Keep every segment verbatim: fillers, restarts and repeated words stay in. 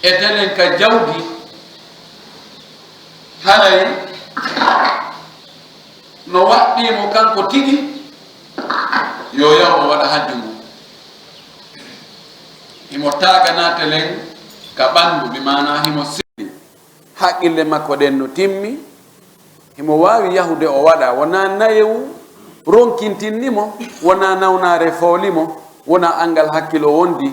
E telen ka jawdi, haray no waɗɗii mo kanko tigi yo yahu o waɗa hajju ngun. Himo taaganaa telen ka ɓandu, bi maanaa himo seli. Haqqille makko ɗen no timmi, himo waawi yahude o waɗa, wonaa nayewu ronkintinni mo, wonaa nawnaare fooli mo, wonaa angal hakkil o wondi.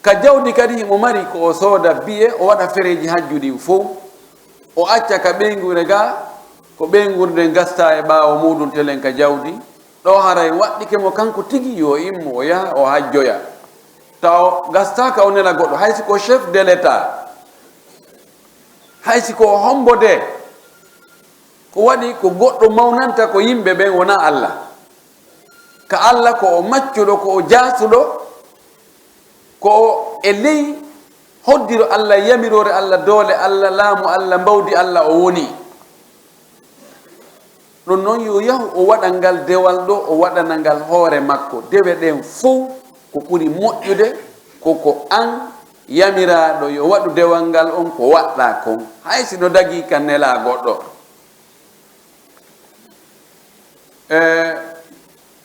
Ka jawdi kadi himo mari ko o sooda biye, o waɗa fereeji hajju ɗin fow. O acca ka ɓeynguure gaa, ko ɓeynguure nden gasta e ɓaawo muuɗum telen ka jawdi. Ɗoo haray waɗɗike mo kanko tigi yo immo o yaha o hajjoya. Taw gastaaka o nela goɗɗo, hay si ko chef de l'État, hay si ko o hombo de, ko waɗi ko goɗɗo mawnanta ko yimɓe ɓen wonaa Alla. Ka Alla ko o maccuɗo, ko o jaasuɗo, ko o e ley hoddiro Alla, yamiroore Alla, doole Alla, laamu Alla, mbawdi Alla o woni. Ɗun non yo yahu o waɗa ngal dewal ɗoo, o waɗana ngal hoore makko. Dewe ɗen fow ko ɓuri moƴƴude ko ko an yamiraaɗo yo waɗu dewal ngal on ko waɗɗaa kon, hay si no dagii ka nelaa goɗɗo. E,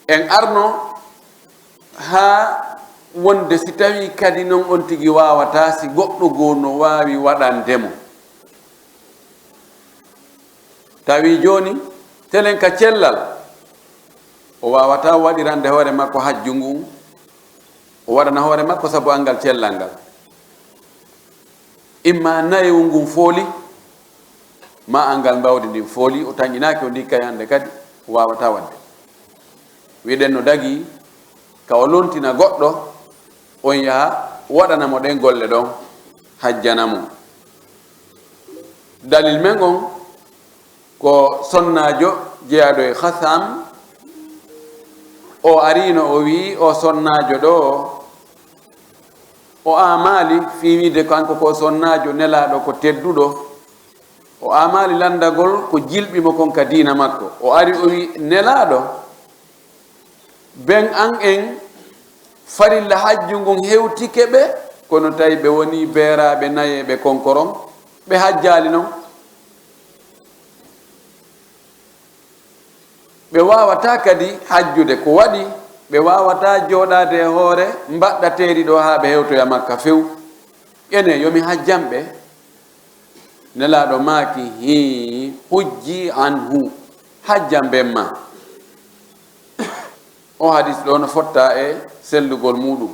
en arno haa wonde si tawii kadi non on tigi waawataa, si goɗɗo goo no waawi waɗande mo. Tawi jooni, telen ka cellal, o waawataa waɗirande hoore makko hajju ngun, o waɗana hoore makko sabu angal cellal ngal. Imma nayewu ngun fooli, ma angal mbawdi ndin fooli, o tanƴinaaki, o ndikkayi hande kadi, o waawataa waɗde. Wiɗen no dagii, ka o lontina goɗɗo, on yaha waɗana mo ɗen golle ɗon, hajjana mo. Dalil men on ko sonnaajo jeyaaɗo e Khasam, o ariino, o wi'i, "O sonnaajo ɗoo, o aamaali fii wiide kanko ko sonnaajo nelaaɗo, ko tedduɗo. O aamaali landagol ko jilɓi mo kon ka diina makko." O ari, o wi'i, "Nelaaɗo, ben an en, farilla hajju ngun hewtike ɓe, kono tawi ɓe wonii beeraaɓe nayeeɓe konkoron, ɓe hajjaali non. Ɓe waawataa kadi hajjude, ko waɗi ɓe waawataa jooɗaade e hoore mbaɗɗateeri ɗoo haa ɓe hewtoya Makka few. Ene, yo mi hajjan ɓe?" Nelaaɗo maaki, "Hii, hujji anhu, hajjan ben maa." O hadis ɗoo no fotta e sellugol muuɗum.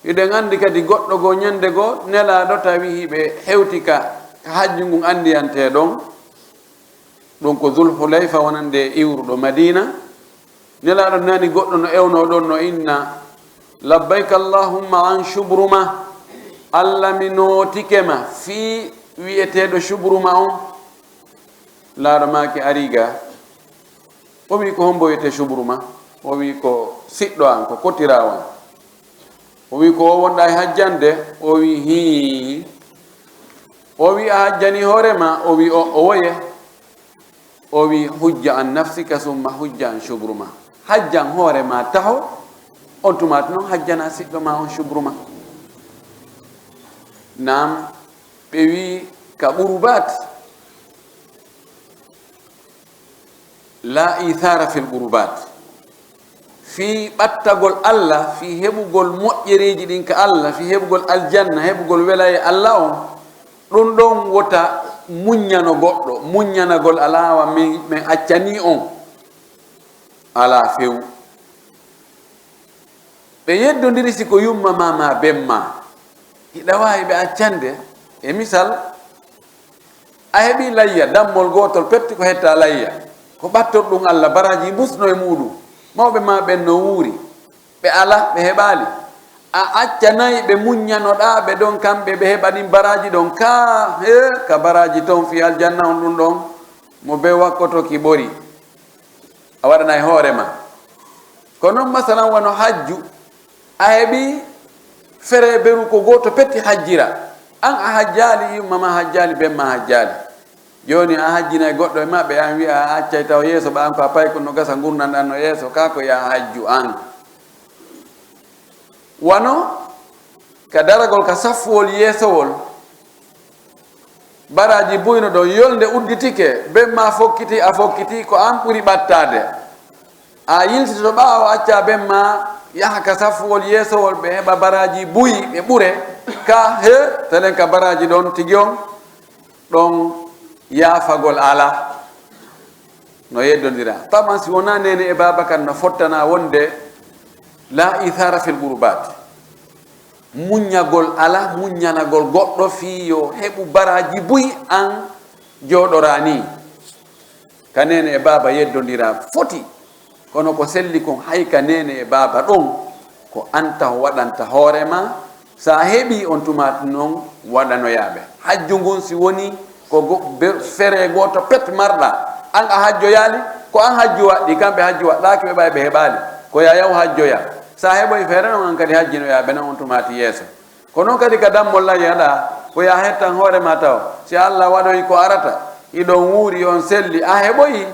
Hiɗen anndi kadi goɗɗo goo, ñande goo, Nelaaɗo tawi hiɓe hewti ka hajju ngun anndiyantee ɗon. Ɗum ko Zul Hulayfa wonande e iwruɗo Madiina. Nelaaɗo nani goɗɗo no ewnoo ɗon, no inna, "Labbayka Allahumma an Shubruma." "Alla, mi nootike ma fii wi'eteeɗo Shubruma on." Nelaaɗo maaki, "Ari ga." O wi'i, "Ko hombo wi'etee Shubruma?" O wi'i, "Ko siɗɗo an, ko kotiraawo an." O wi'i, "Ko o wonɗaa e hajjande?" O wi'i, "Hii." O wi'i, "A hajjanii hoore maa?" O wi'i, "O, o woye?" O wi'i, "Hujja an nafsika, summa hujja an Shubruma. Hajjan hoore maa taho, on tuma non hajjana siɗɗo maa on Shubruma." Naam, ɓe wi'i ka qurbaat, "La ithara fil qurbaat." Fii ɓattagol Alla, fii heɓugol moƴƴereeji ɗin ka Alla, fii heɓugol aljanna, heɓugol welaye Alla on, ɗum ɗon wota muññano goɗɗo, muññanagol alaa wa min, min accanii on, alaa few. Ɓe yeddondiri si ko yumma maa, maa ben maa. Hiɗa waawi ɓe accande, e misal, a heɓi layya, dammol gootol petti ko hetta layya. Ko ɓattorɗum Alla, baraaji mbusno e muuɗum. Mawɓe maa ɓen no wuuri. Ɓe alaa, ɓe heɓaali. A accanay ɓe muññanoɗaa ɓe ɗon, kamɓe ɓe heɓa ɗin baraaji ɗon. Kaa, hee, ka baraaji ton fii aljanna on ɗum ɗon, mo be wakkoto ki ɓori. A waɗanay hoore maa. Ko non, masalan, wano hajju, a heɓi fere beru ko gooto petti hajjira. An a hajjaali, yumma maa hajjaali, ben maa hajjaali. Jooni a hajjinay goɗɗo e maɓɓe, an wi'a a accay taw yeeso, ɓa an ko a paykun no gasa ngurndan ɗan no yeeso, kaa ko ya hajju an. Wano ka daragol ka saffuwol yeesowol, baraaji buy no ɗon, yolnde udditike, ben maa fokkiti, a fokkiti, ko an ɓuri ɓattaade. A yiltito ɓaawo, acca ben maa yaha ka saffuwol yeesowol, ɓe heɓa baraaji buy, ɓe ɓure, ka he, telen ka baraaji ɗon tigi on, ɗon yaafagol alaa. No yeddondira. Taban si wonaa neene e baaba kan no fottana wonde la ithara fil qurbat. Muññagol alaa, muññanagol goɗɗo fii yo heɓu baraaji buy an jooɗoraa nii. Ka neene e baaba yeddondira foti. Kono ko selli kon, hay ka neene e baaba ɗon, ko an taho waɗanta hoore maa. Sa heɓii on tuma non waɗanoyaa ɓe. Hajju ngun si woni ko go-, be-, fere gooto pet marɗa, an a hajjoyaali, ko an hajju waɗɗi, kamɓe hajju waɗɗaaki, ɓe ɓay ɓe heɓaali. Ko yaa yaw hajjoya. Sa heɓoy fere non an kadi hajjinoyaa ɓe non on tumaati yeeso. Ko non kadi ka dammol lay haɗa, ko yaa hettan hoore maa taw. Si Allah waɗoyi ko arata, hiɗon wuuri on selli, a heɓoyi,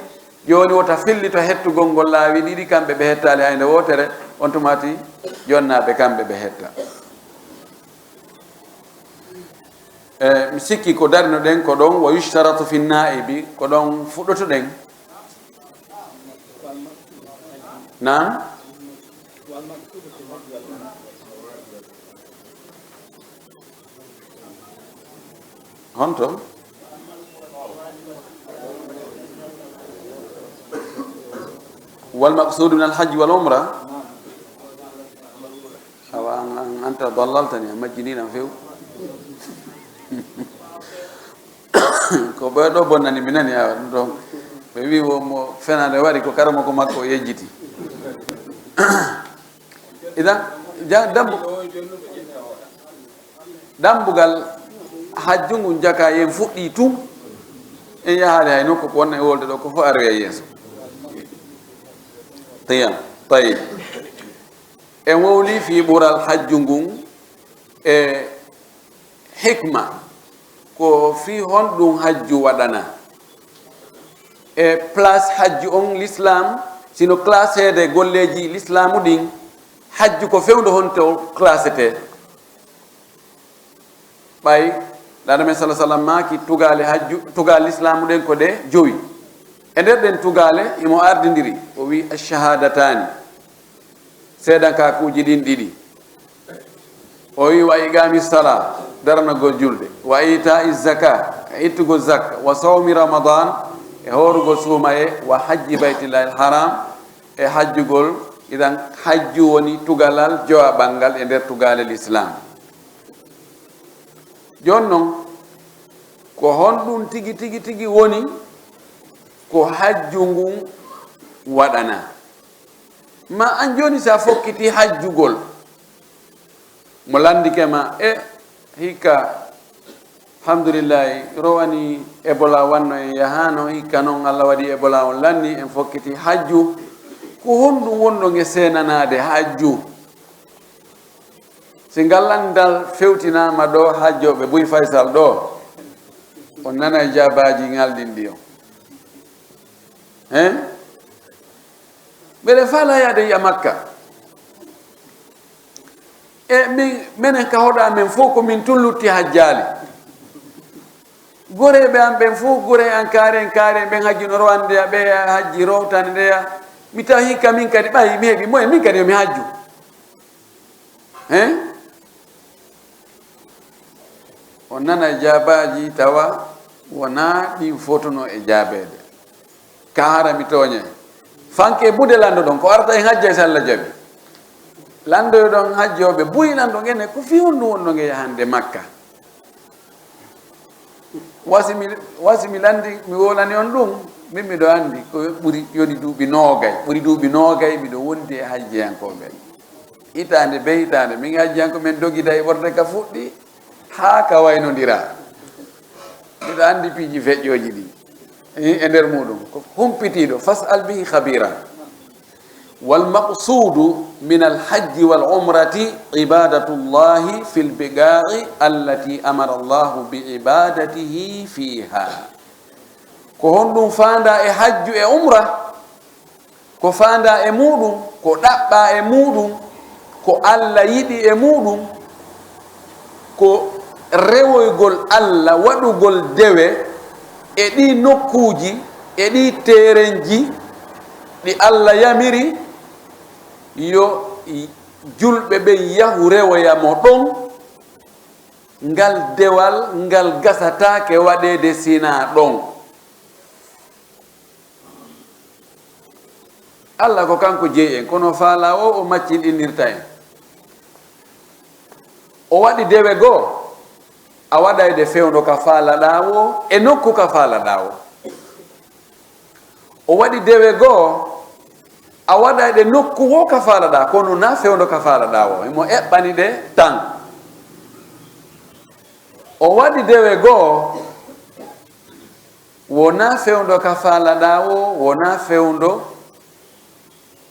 jooni wota fillito hettugol ngol laawi ɗiɗi, kamɓe ɓe hettaali hay nde wootere, on tumaati jonnaaɓe kamɓe ɓe hetta. E, mi sikki ko darino ɗen ko ɗon, wa yushtaratu fi naibi, ko ɗon fuɗɗoto ɗen. Naam? Honto? Wal maqsudu min al hajji wal umra. Awa, an, an, anta dallaltani, a majjiniiɗam few. Ko ɓe ɗo bonnani mi nani, awa, ɗum ɗon. Ɓe wi wo mo fenaande waɗi ko karamoko makko o yejjiti. Idan, ja-, dambu-, dambugal hajju ngun jaka yen fuɗɗi tun. En yahaali hay nokku ko wonna e wolde ɗo, ko fo aroya yeeso. Tiyam, tayyib. En wowli fii ɓural hajju ngun e hikma, ko fii honɗun hajju waɗana. E place hajju on l'islam, sino classeede golleeji l'islaamu ɗin, hajju ko fewndo honto classete. Ɓay, Laamɗo men sala sallam maaki tugaale hajju, tugaale l'islaamu ɗen ko ɗe jowi. E nder ɗen tugaale, himo ardindiri, o wi, "Ash-shahaadataani." Seedankaakuuji ɗin ɗiɗi. O wi, "Wa iqaami salaa," daranagol julde. "Wa iitaa'i zakaa," e ittugol zakka. "Wa sawmi ramadaan," e hoorugol suumaye. "Wa hajji baytillahil haraam," e hajjugol. Idan, hajju woni tugalal jowaɓal ngal e nder tugaale l'islaam. Jooni non, ko honɗun tigi, tigi, tigi woni ko hajju ngun waɗana? Ma an jooni, si a fokkiti hajjugol, mo lanndike ma, e hikka, alhamdulillahi, rowani Ebola wanno en yahaano, hikka non Allah waɗi Ebola on lanni, en fokkiti hajju. Ko honɗun wonɗon e seenanaade hajju? Si ngal lanndal fewtinaama ɗo, hajjooɓe Buy Faysal ɗo, on nanay jaabaaji ŋalɗinɗi on. Hein? Mbeɗen faalaa yaade yi'a Makka. E min, menen ka hoɗa men fof ko min tun lutti hajjaali. Goreeɓe am ɓen fof, gure an kaare en, kaare en ɓen hajji no rowande ya, ɓe hajji rowtande ya. Mi tawi hikka min kadi ɓay mi heɓi moyen, min kadi yo mi hajju. Hein? On nana jaabaaji tawa wonaa ɗin fotuno e jaabeede. Ka hara mi tooñe. Fanke buude lanndo ɗon, ko arata en hajja e salla jabi. Lanndo ɗon hajjooɓe buy lanndo ngene ko fii honɗun wonno nge yahande Makka. Wasi mi, wasi mi lanndi, mi wolani on ɗum, min miɗo anndi ko ɓuri, yoni duuɓi noogay, ɓuri duuɓi noogay miɗo wondi e hajjiyankooɓe. Hitaande be hitaande, min hajjiyanko men dogida e ɓorde ka fuɗɗi, haa ka waynondira. Miɗo anndi piiji feƴƴooji ɗi, e, e nder muɗum, ko humpitiiɗo, fas'al bihi khabira. والمقصود من الحج والعمرة عبادة الله في البقاع التي أمر الله بعبادته فيها. Ko honɗum faandaa e hajju e umra? Ko faandaa e muuɗum, ko ɗaɓɓaa e muuɗum, ko Alla yiɗi e muuɗum, Ko rewoygol Alla, waɗugol dewe e ɗii nokkuuji, e ɗii terenji ɗi Alla yamiri yo julɓe ɓen yahu rewoya mo ɗon, ngal dewal ngal gasataake waɗeede sinaa ɗon. Alla ko kanko jeyi en, kono faalaa o, o maccinɗinirta en. O waɗi dewe goo, a waɗayde fewndo ka faalaɗaa woo, e nokku ka faalaɗaa woo. O waɗi dewe goo, a waɗayɗe nokku woo ka faalaɗaa, kono naa fewndo ka faalaɗaa woo. Himo eɓɓani ɗe tan. O waɗi dewe goo, wonaa fewndo ka faalaɗaa woo, wonaa fewndo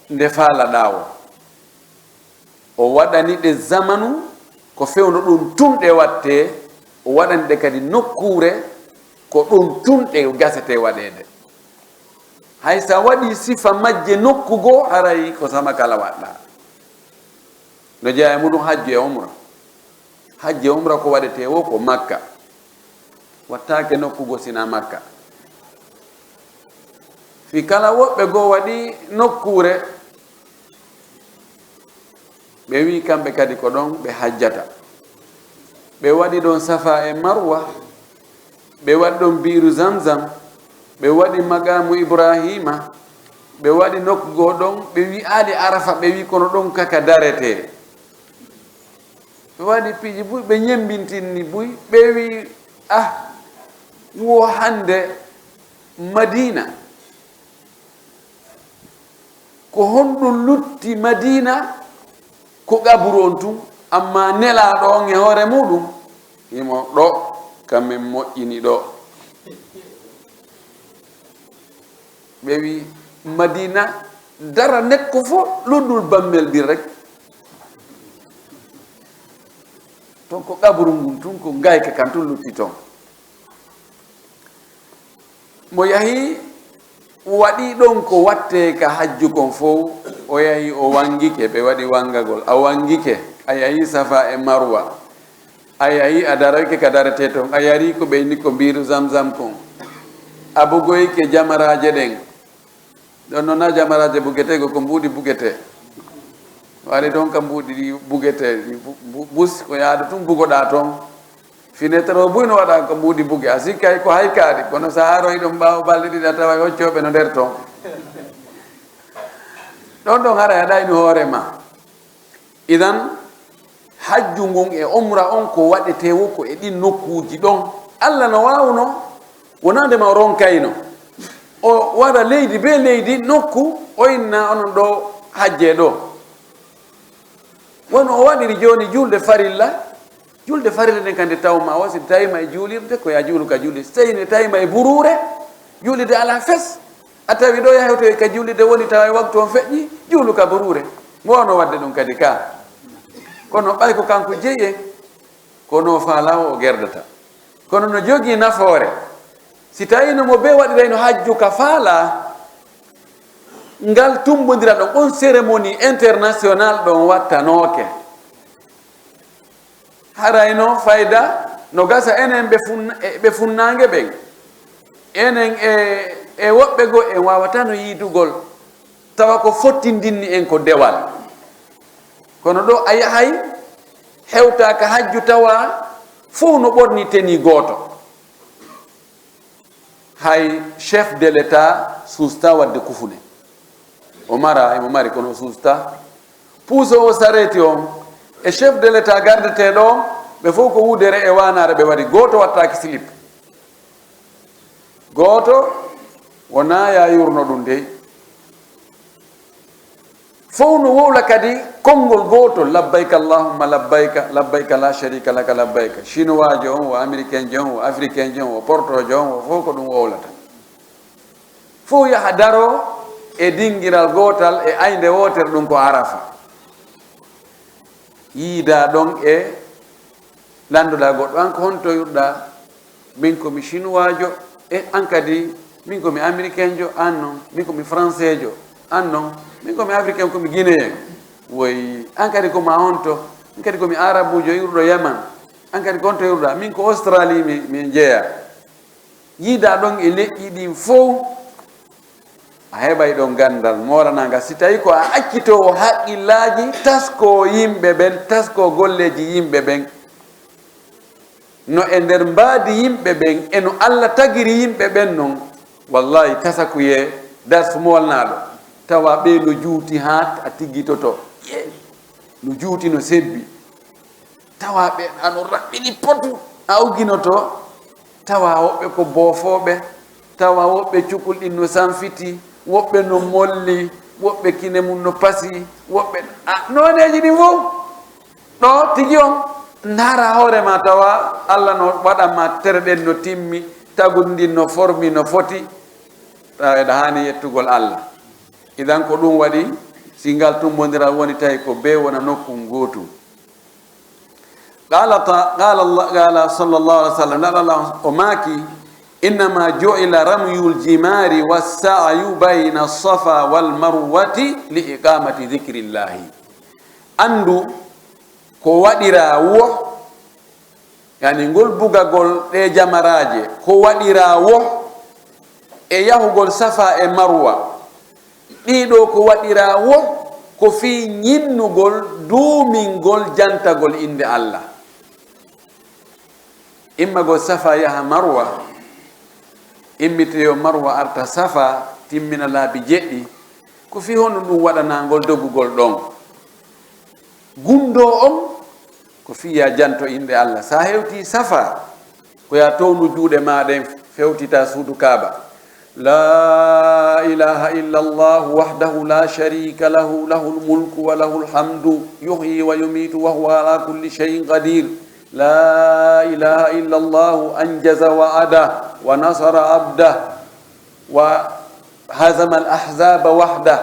nde faalaɗaa woo. O waɗani ɗe zamanu ko fewndo ɗun tun ɗe wattee, o waɗani ɗe kadi nokkuure ko ɗun tun ɗe gasetee waɗeede. Hay si a waɗii sifa majje nokku goo, haray ko sama kala waɗɗaa. No jeyaa e muɗum hajju e umra. Hajju e umra ko waɗetee woo ko Makka. Wattaake nokku goo sinaa Makka. Fii kala woɓɓe goo waɗi nokkuure, ɓe wi'i kamɓe kadi ko ɗon ɓe hajjata. Ɓe waɗi ɗon Safa e Marwa, ɓe waɗi ɗon Biiru Zamzam, ɓe waɗi Maqaamu Ibraahiima, ɓe waɗi nokku goo ɗon, ɓe wi'aali Arafa, ɓe wi'i kono ɗon kaka daretee. Ɓe waɗi piiji buy, ɓe ñemmbintinni buy, ɓe wi'i, ah, wo hannde Madiina. Ko honɗun lutti Madiina? Ko qaburu on tun, amma nelaaɗo on e hoore muɗum, himo ɗo, ka men moƴƴini ɗo. Ɓe wi Madiina dara nekko fo luddul bammel ɗin rek. Ton ko qaburu ngun tun, ko ngayka kan tun lutti ton. Mo yahi waɗi ɗon ko wattee ka hajju kon fow, o yahi o wangike, ɓe waɗi wangagol, a wangike, a yahi Safa e Marwa, a yahi a daroyke ka daretee ton, a yari ko ɓeyni ko mbiiru Zamzam kon, a bugoyke jamaraaje ɗen. Ɗon non na jamaraaje bugetee, ko, ko mbuuɗi bugetee. Waɗi ton ka mbuuɗi ɗi bugetee, ɗi bu-, bu-, bus ko yaadu tun bugoɗaa ton. Finetre o buy no waɗa ko mbuuɗi buge, a sikkay ko hay kaari, kono sa aroy ɗum ɓaawo balɗe ɗiɗi a taway hoccooɓe no nder ton. Ɗon ɗon haray a ɗayni hoore ma. Idan, hajju ngun e umra on ko waɗetee wo ko e ɗin nokkuuji ɗon. Alla no waawno, wonaa ndema o ronkayno. O wara leydi bee leydi, nokku, o inna onon ɗo hajjee ɗo. Wano o waɗiri jooni julde farilla, julde farilla nden kadi tawma o, si tawima e juulirde, ko ya juulu ka juulirde. Si tawino tawima e buruure, juulirde alaa fes. A tawi ɗo yahetoy ka juulirde woni tawa e waktu on feƴƴi, juulu ka buruure. Mo wano waɗde ɗum kadi ka. Kono ɓay ko kanko jeyi en, ko no faalaa o, o gerdata. Kono no jogii nafoore. Si tawino mo bee waɗirayno hajju ka faalaa, ngal tumbondira ɗon, on cérémonie international ɗon wattanooke. Harayno fayda no gasa enen ɓe funna-, e, ɓe funnaange ɓen. Enen e, e woɓɓe goo en waawatano yiidugol, tawa ko fottindinni en ko dewal. Kono ɗo a yahay, hewtaa ka hajju tawa fow no ɓorni tenue gooto. Hay chef de l'État suusta waɗde kufune. O mara, emo mari, kono o suusta. Puusoowo sareeti on e chef de l'État gardeteeɗo on, ɓe fow ko wudere e waanaare ɓe waɗi. Gooto wattaaki silip. Gooto wonaa ya yurno ɗum dey. Fow no wowla kadi konngol gootol, "Labbayka Allahumma labbayka, labbayka la sharika laka labbayka." Chinoiso on, wo américainjo on, wo africainjo on, wo portojo on, wo fow ko ɗum wowlata. Fow yaha daroo e dingiral gootal e aynde wootere, ɗum ko Arafa. Yiida ɗon e lanndoɗaa goɗɗo, an ko honto yurɗaa? Min ko mi chinoiso, e an kadi, min ko mi américainjo, an non, min ko mi françaiso, an non, min ko mi africain, ko mi guinéen. Woy, an kadi ko ma honto? Min kadi ko mi arabujo yurɗo Yaman. An kadi kon to yurda, min ko Australie mi, mi jeeya. Yiida ɗon e leƴƴi ɗin fow, a heɓay ɗon ganndal moolanaangal. Si tawi ko a accitoowo haqqillaaji, taskoo yimɓe ɓen, taskoo golleeji yimɓe ɓen, no e nder mbaadi yimɓe ɓen, e no Alla tagiri yimɓe ɓen non, wallahi, tasakuyee darsu moolnaaɗo, tawa ɓe no juuti haa a tiggitoto. Yee, no juuti, no sebbi. Tawa ɓe ano raɓɓini potu, a uginoto. Tawa woɓɓe ko boofooɓe, tawa woɓɓe cukul ɗin no sanfiti, woɓɓe no molli, woɓɓe kine mum no pasi, woɓɓe, a, nooneeji ɗin fow. Ɗo tigi on ndaara hoore ma, tawa Alla no waɗan ma tere ɗen no timmi, tagundi ndin no formi no foti, tawa eɗa haani yettugol Alla. Idan ko ɗum waɗi, si ngal tumbondiral woni tawi ko bee wona nokku ngootu. Qala ta-, qala Allah, qala sallallahu alaihi wasallam, qala Allah, o maaki, "Innama ju'ila ramyul jimari was-sa'yu bayna as-safa wal marwati li iqamati dhikrillahi." Anndu ko waɗiraa wo, yani ngol bugagol ɗee jamaraaje, ko waɗiraa wo e yahugol Safa e Marwa. Ɗii ɗoo ko waɗiraa wo ko fii ñinnugol, duumingol jantagol innde Alla. Immagol Safa yaha Marwa, immitoyoo Marwa arta Safa, timmina laabi jeɗɗi, ko fii honɗun ɗun waɗanaa ngol dogugol ɗon? Gundoo on, ko fii yaa janto innde Alla. Si a hewtii Safa, ko yaa townu juuɗe maa ɗen, fewtitaa suudu Kaaba. لا إله إلا الله وحده لا شريك له، له الملك وله الحمد، يحيي ويميت وهو على كل شيء قدير. لا إله إلا الله أنجز وعده ونصر عبده وهزم الأحزاب وحده.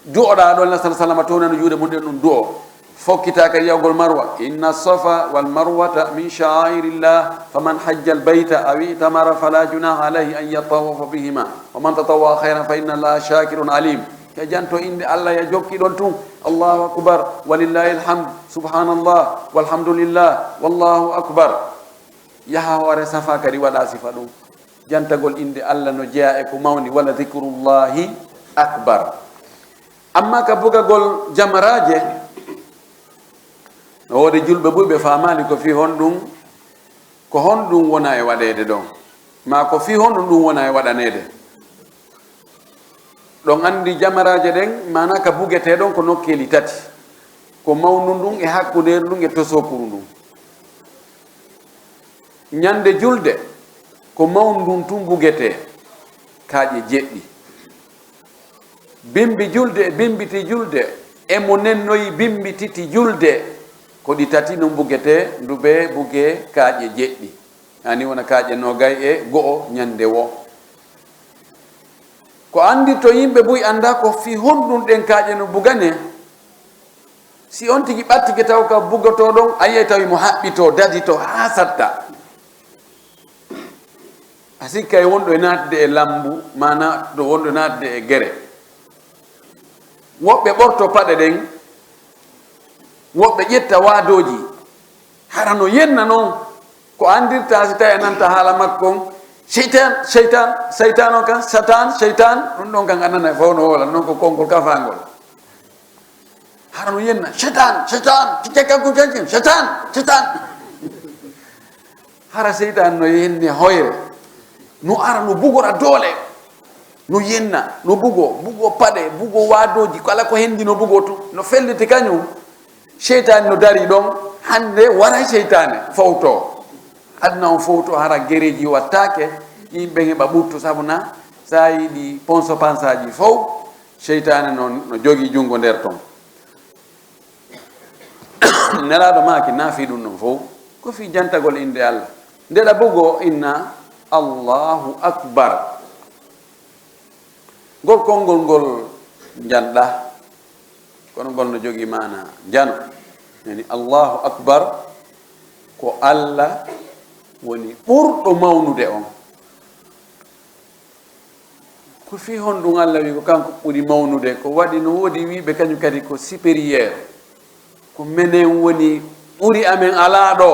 Du'oɗaa ɗon, Nabi sallallahu alaihi wasallam townani juuɗe mun ɗen ɗun du'o. Fokkitaaka yahugol Marwa. إن الصفا والمروة من شعائر الله، فمن حج البيت أو اعتمر فلا جناح عليه أن يطوف بهما، ومن تطوع خيرا فإن الله شاكر عليم. Yaa janto innde Alla, yaa jokki ɗon tun. الله أكبر ولله الحمد، سبحان الله والحمد لله والله أكبر. Yaha hoore Safa kadi waɗaa sifa ɗun. Jantagol innde Alla no jeyaa e ko mawni, ولذكر الله أكبر. Amma ka bugagol jamaraaje, no woodi julɓe buy ɓe faamaali ko fii honɗun, ko honɗun wona e waɗeede ɗon, maa ko fii honɗun ɗun wona e waɗaneede. Ɗon anndi jamaraaje ɗen, maanaa ka bugetee ɗon ko nokkeeli tati, ko mawnun ndun e hakkundeeru ndun e tosookuru ndun. Ñande julde, ko mawnun ndun tun bugetee, kaaƴe jeɗɗi. Bimbi julde e bimbiti julde, e mo nennoyi bimbi titi julde, ko ɗi tati non bugetee, ndu bee bugee kaaƴe jeɗɗi. Ani wona kaaƴe noogay e go'o ñande wo. Ko anndirtoo yimɓe buy anndaa ko fii honɗun ɗen kaaƴe no buganee. Si on tigi ɓattike taw ka bugotoo ɗon, a yi'ay tawi mo haɓɓitoo, daditoo haa satta. A sikkay wonɗo e naatde e lambu, maanaa ɗo wonɗo e naatde e gere. Woɓɓe ɓorto paɗe ɗen, woɓɓe ƴetta waadooji. Hara no yenna non, ko anndirtaa si tawi a nanta haala makko on, seytan, seytan, seytan on kan, satan, seytan, ɗun ɗon kan a nanay fow no woola, non ko konngol kafaangol. Hara no yenna, "Seytaan, seytaan, ti cekka ko cekki, seytaan, seytaan." Hara seytaan no yenni hoyre, no ara no bugora doole, no yenna, no bugo, bugo paɗe, bugo waadooji, kala ko hendi no bugo tun, no felliti kañum. Seytaane no darii ɗon, hannde waray seytaane fowtoo. Aduna on fowtoo, hara gereeji wattaake, yimɓe heɓa ɓuttu, sabu na, so a yiɗi ponso pansaaji fow, seytaane noon no jogii junngo nder ton. Nelaaɗo maaki, naafii ɗum ɗon fof, ko fii jantagol innde Allah. Nde ɗa bugoo, inna Allahu Akbar. Ngol konngol ngol njanɗaa, kono ngol no jogii maana njano. Yani, Allahu Akbar, ko Allah woni ɓurɗo mawnude on. Ko fii honɗum Allah wi ko kanko ɓuri mawnude? Ko waɗi no woodi wiiɓe kañum kadi ko supérieur, ko menen woni ɓuri amen alaa ɗo.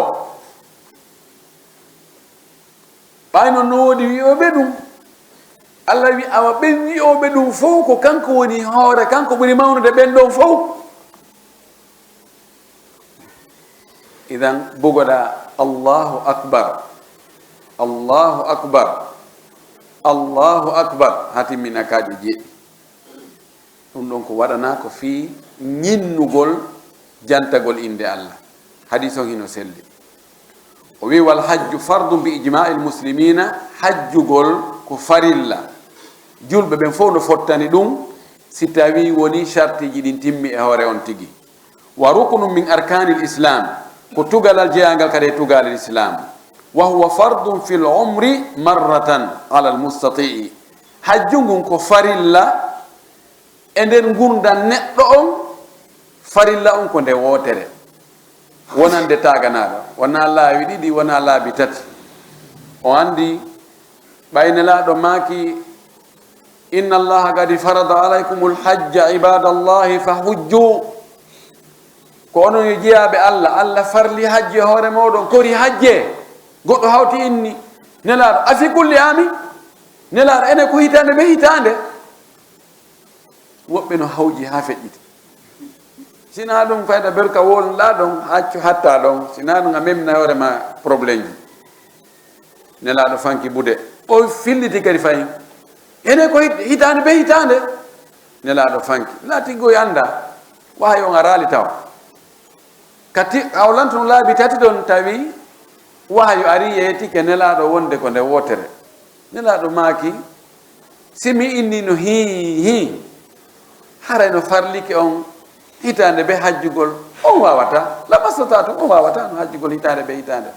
Ɓay non no woodi wi'ooɓe ɗum. Allah wi', awa ɓen wi'ooɓe ɗum fow ko kanko woni hoore, kanko ɓuri mawnude ɓen ɗon fow. Idan bugoɗaa Allahu Akbar, Allahu Akbar, Allahu Akbar, haa timmina kaaƴe jeeɗiɗi. Ɗum ɗon ko waɗanaa ko fii ñinnugol jantagol innde Allah. Hadiis on hino selli. O wi'i, "Wal hajju fardun bi ijma'il muslimina," hajjugol ko farilla. Julɓe ɓen fow no fottani ɗum, si tawii wonii shartiiji ɗin timmi e hoore on tigi. "Wa ruknun min arkanil islam," ko tugalal jeyaangal kadi e tugalal islam. "Wa huwa fardun fil umri marratan alal mustati'i." Hajju ngun ko farilla e nder ngurndan neɗɗo on, farilla on ko nde wootere, wonande taaganaaɗo, wonaa laawi ɗiɗi, wonaa laabi tati. O anndi ɓay Nelaaɗo maaki, "Inna Allaha qad farada alaykumul hajja ibadallahi fa hujju." Ko onon yo jeyaaɓe Allah, Allah farli hajju e hoore mooɗon, kori hajje. Goɗɗo hawti inni, "Nelaaɗo, afi kulli aami?" Nelaaɗo, enen ko hitaande be hitaande. Woɓɓe no hawji haa feƴƴiti. Sinaa ɗum fayda berka wonɗaa ɗon, accu hatta ɗon. Sinaa ɗum a memna hoore ma problème ji. Nelaaɗo fanki bude. O filliti kadi fayin. Ene ko hit-, hitaande be hitaande. Nelaaɗo fanki. Laa tiggoy annda. Wahayi on araali taw. Kati, hawlantu no laabi tati ɗon tawi wahayu ari yeetike Nelaaɗo wonde ko nde wootere. Nelaaɗo maaki, "Si mi inni no hii, hii, haray no farlike on hitaande be hajjugol, on waawata. La mastata'tum, on waawata no hajjugol hitaande be hitaande.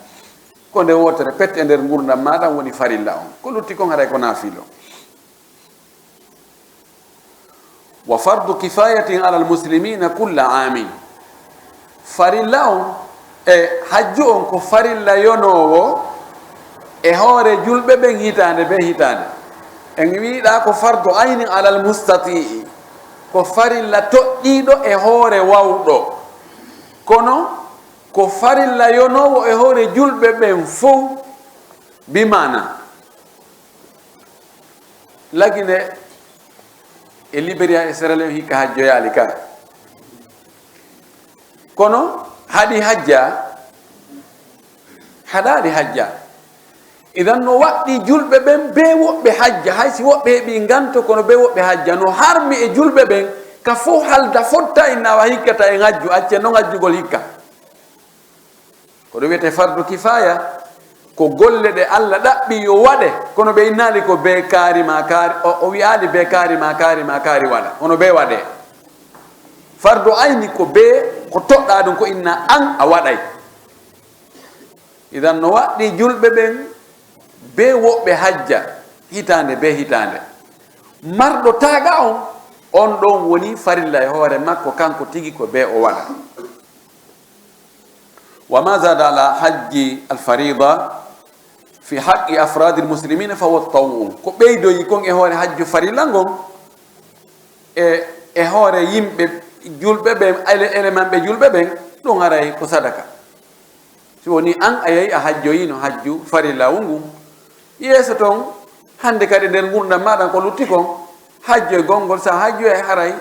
Ko nde wootere pet e nder ngurndan maaɗa woni farilla on. Ko lutti kon haray ko naafilo." "Wa fardu kifayatin alal muslimina kulla aamin." Farilla on e hajju on ko farilla yonoowo e hoore julɓe ɓen hitaande be hitaande. En wi'ɗaa ko fardu aynin alal mustati'i, ko farilla toɗɗiiɗo e hoore wawɗo. Kono ko farilla yonoowo e hoore julɓe ɓen fow, bi maana, Lagine e Liberia e Sierra Leone hikka hajjoyaali ka. Kono haɗi hajja, haɗaali hajja. Idan no waɗɗi julɓe ɓen bee woɓɓe hajja, hay si woɓɓe heɓi nganto, kono bee woɓɓe hajja. No harmi e julɓe ɓen, ka fow halda fotta inna wa hikkata e ngajju, acce non ngajjugol hikka. Ko ɗum wiyetee fardu kifaaya, ko golle ɗe Allah ɗaɓɓi yo waɗe, kono ɓe innaali ko bee kaari maa kaari, o, o wi'aali bee kaari maa kaari maa kaari waɗa, kono bee waɗee. Fardu ayni ko bee ko toɗɗaa ɗum, ko inna an a waɗay. Idan no waɗɗi julɓe ɓen bee woɓɓe hajja hitaande bee hitaande. Marɗo taaga on, on ɗon woni farilla e hoore makko, kanko tigi ko bee o waɗa. Wa ma zada ala hajji al farida fi haqqi afradi al muslimina fa huwa tatawwu. Ko ɓeydoyi kon e hoore hajju farilla ngon e, e hoore yimɓe julɓe ɓen, ele-, elemanɓe julɓe ɓen, ɗum haray ko sadaka. Si woni an a yahi a hajjoyino hajju farilla ngun, yeeso ton, hande kadi nder ngurndan maaɗa ko lutti kon, hajjoygol ngol sa hajjoyi haray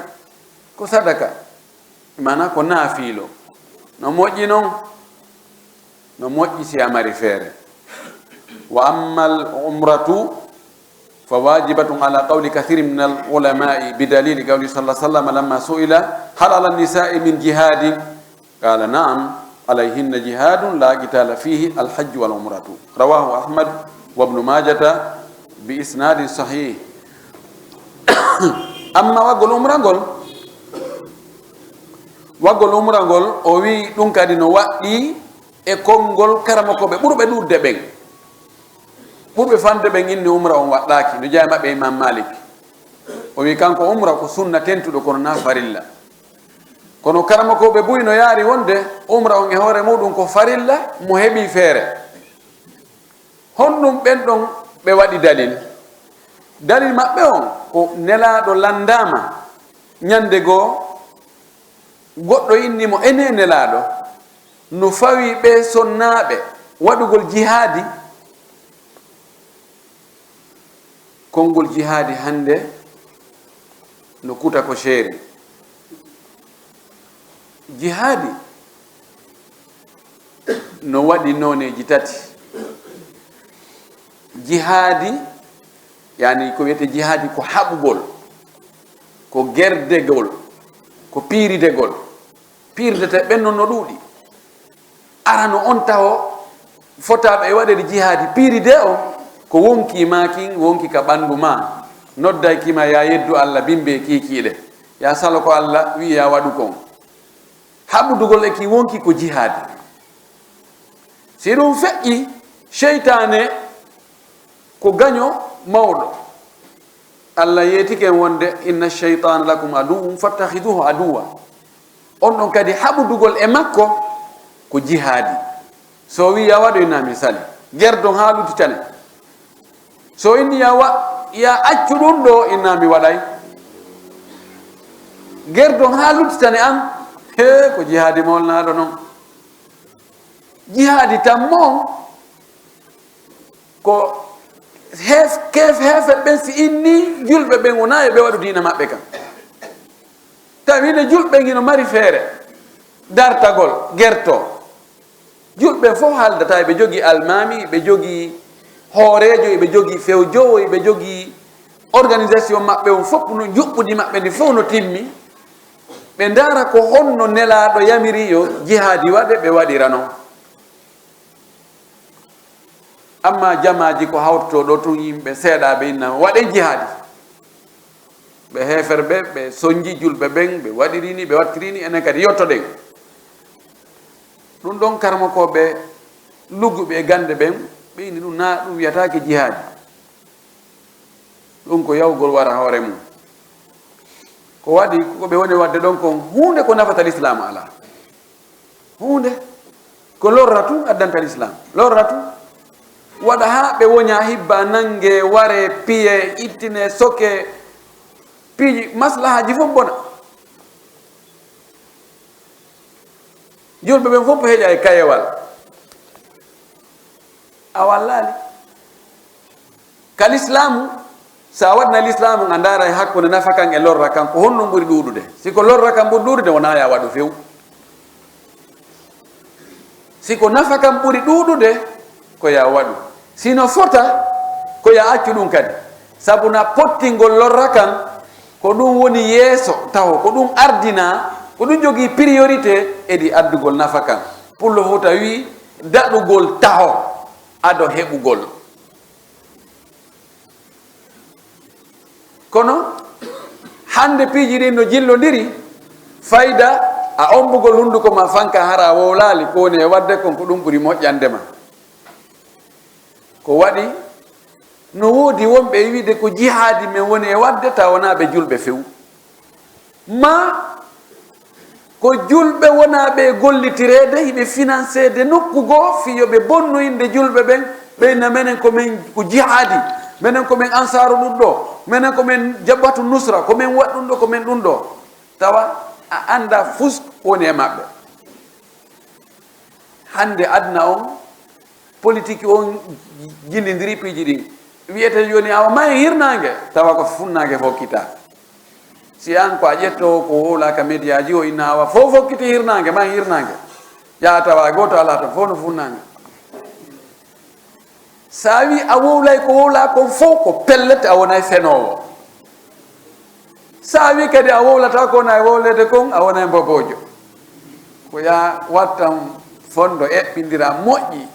ko sadaka. Maana ko naafiilo. No moƴƴi non? No moƴƴi si a mari feere. Wa ammal umratu fa wajibatun ala qawli kathirin min al ulama'i bi dalili qawli sallallahu alaihi wasallam lamma su'ila hal ala nisa'i min jihadin? Qala na'am, alayhinna jihadun la qitala fihi al hajju wal umratu. Rawahu Ahmad wa Ibnu Majata bi isnadin sahih. Amma waggol umra ngol, Waggol umra ngol, o wi'i ɗum kadi no waɗɗii e konngol karamokooɓe ɓurɓe ɗuuɗde ɓen. Ɓurɓe famde ɓen inni umra on waɗɗaaki, no jeyaa e maɓɓe Imam Malik. O wi'i kanko umra ko sunna tentuɗo kono naa farilla. Kono karamokooɓe buy no yaari wonde umra on e hoore muɗum ko farilla mo heɓi feere. Honɗum ɓen ɗon ɓe waɗi dalil? Dalil maɓɓe on ko Nelaaɗo lanndaama ñande goo, goɗɗo inni mo, "Enee Nelaaɗo, No fawi ɓe sonnaaɓe waɗugol jihaadi, konngol jihaadi hannde no kuta ko seeri. Jihaadi no waɗi nooneeji tati. Jihaadi, yani ko wiyetee jihaadi ko haɓugol, ko gerdegol, ko piiridegol. Piirdetee ɓen non no ɗuuɗi. Arano on taho fotaaɗo e waɗeede jihaadi piiridee on, ko wonkii maa kin, wonkii ka ɓanndu maa, nodday kii ma yaa yeddu Alla, bimmbee kiikiiɗe, yaa salo ko Alla wi'i yaa waɗu kon. Haɓudugol e kii wonkii ko jihaadi. Si ɗun feƴƴii, seytaane ko gaño mawɗo. Alla yeetike en wonde, "Inna shaytana lakum aduwwun fattakhiduhu aduwwa." On ɗon kadi haɓudugol e makko ko jihaadi. So o wi'i yaa waɗu, inna mi sali. Gerdon haa luttitane. So inni yaa wa-, yaa accu ɗun ɗoo, inna mi waɗay. Gerdon haa luttitane an, hee, ko jihaadi mawlnaaɗo non. Jihaadi tammo on, ko heef-, keef-, heeferɓe ɓen si inni julɓe ɓen wonaa e ɓe waɗu diina maɓɓe kan. Tawi ne julɓe ɓen hino mari feere, dartagol, gerto. Julɓe fof haaldataa, eɓe jogii almaami, eɓe jogii hooreejo, eɓe jogii fewjoowo, eɓe jogii organisation maɓɓe on fof no njuɓɓudi maɓɓe ndi fof no timmi. Ɓe ndaara ko honno Nelaaɗo yamiri yo jihaadi waɗe, ɓe waɗira non. Amma jamaaji ko hawtotoo ɗoo tun, yimɓe seeɗaaɓe inna, "Waɗen jihaadi." Ɓe heeferɓe, ɓe sonji julɓe ɓen, ɓe waɗiri ni, ɓe wattiri ni, enen kadi yottoɗen. Ɗun ɗon karamokooɓe lugguɓe e gannde ɓen, ɓe inni ɗun naa ɗun wiyataake jihaadi. Ɗun ko yahugol wara hoore mun. Ko waɗi ko ɓe woni waɗde ɗon kon, huunde ko nafata lislaamu alaa. Huunde ko lorra tun addanta lislaam. Lorra tun. Waɗa haa ɓe woña, hibba, nange, ware, piye, ittine, soke, piiji, maslahaaji fof bona. Julɓe ɓen fof heƴa e kayewal. A wallaali. Ka lislaamu, so a waɗna lislaamu, a ndaara e hakkunde nafa kan e lorra kan, ko honɗun ɓuri ɗuuɗude? Si ko lorra kan ɓuri ɗuuɗude, wonaa yaa waɗu few. Si ko nafa kan ɓuri ɗuuɗude, ko yaa waɗu. Si no fota, ko yaa accu ɗun kadi. Sabu na pottingol lorra kan, ko ɗun woni yeeso taho, ko ɗun ardinaa, ko ɗun jogii priorité, edi addugol nafa kan. Pullo Fuuta wi'i, daɗugol taho ado heɓugol. Kono hannde piiji ɗin no jillondiri, fayda a ombugol hunduko ma fanka hara a wowlaali ko woni e waɗde kon, ko ɗun ɓuri moƴƴande ma. Ko waɗi no woodi wonɓe e wi'ude ko jihaadi men woni e waɗde, tawa wonaa ɓe julɓe few. Maa ko julɓe wonaa ɓe e gollitireede, hiɓe financeede nokku goo, fii yo ɓe bonnu innde julɓe ɓen, ɓe inna menen ko men ko jihaadi, menen ko men ansaaru ɗun ɗoo, menen ko men Jabhatu Nusra, ko men waɗ ɗun ɗoo, ko men ɗun ɗoo. Tawa a anndaa fus ko woni e maɓɓe. Hannde aduna on, politique on jillindiri piiji ɗin. Wi'ete jooni awa maa en hirnaange, tawa ko funnaange fokkita. Si an ko a ƴettoowo ko wowlaa ka mediyaaji o inna awa fof fokkiti hirnaange, maa en hirnaange. Yaa tawa gooto alaa ton, fof no funnaange. Sa wi a wowlay ko wowlaa kon fof ko pellet a wonay fenoowo. Sa wi kadi a wowlataa ko wona e wowleede kon, a wonay mboboojo. Ko yaa wattan fondo eɓɓindira moƴƴi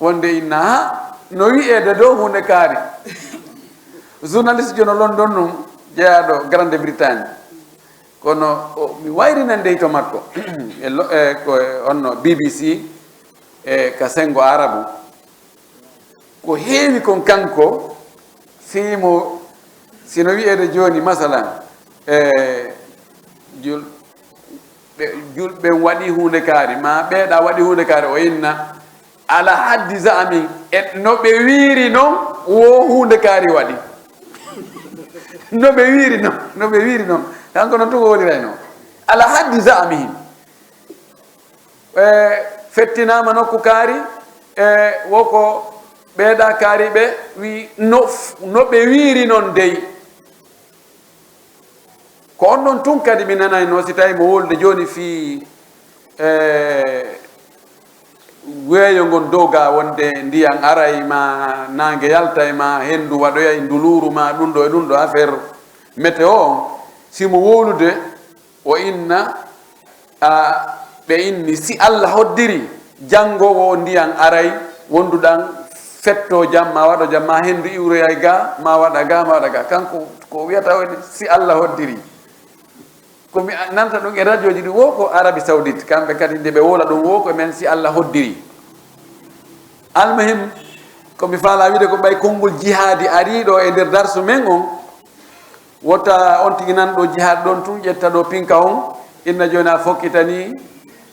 wonde inna ha no wi'eede dow huunde kaari. Journaliste jono London nun jeyaaɗo Grande Bretagne. Kono o, mi wayrinan dey to makko. E lo-, e ko e onno B B C, e ka sengo Arabu. Ko heewi kon kanko, fii mo, si no wi'eede jooni, masalan, e jul-, ɓe, julɓe waɗi huunde kaari, maa ɓeeɗa waɗi huunde kaari, o inna, ala haddi za'amihim, e no ɓe wiiri non, wo huunde kaari waɗi. No ɓe wiiri non, no ɓe wiiri non. Kanko non tun o woliray non. Ala haddi za'amihim. E, Pettinaama nokku kaari, e wo ko ɓeeɗa kaari ɓe wi no, no ɓe wiiri noon dey. Ko on ɗon tun kadi mi nanayno si tawi mo wolude jooni fii, e, weeyo ngon dow ga wonde ndiyan aray ma naange yaltay ma henndu waɗoyay nduluuru ma ɗum ɗo e ɗum ɗo affaire météo on. Si mo wolude o inna, a, ɓe inni si Alla hoddiri janngo wo ndiyan aray wonduɗan fetto jam ma waɗo jam ma henndu iwroyay ga ma waɗa ga ma waɗa ga. Kanko ko wiyata woni si Alla hoddiri. Ko mi nanta ɗum e radioji ɗi wo ko Arabie Saoudite, kamɓe kadi nde ɓe wola ɗum wo ko men si Alla hoddiri. Almuhim, ko mi faala wiide ko ɓay konngol jihaadi ariiɗo e nder darsu men on, wota on tigi nan ɗo jihaadi ɗon tun ƴetta ɗo pinka on, inna jooni a fokkitani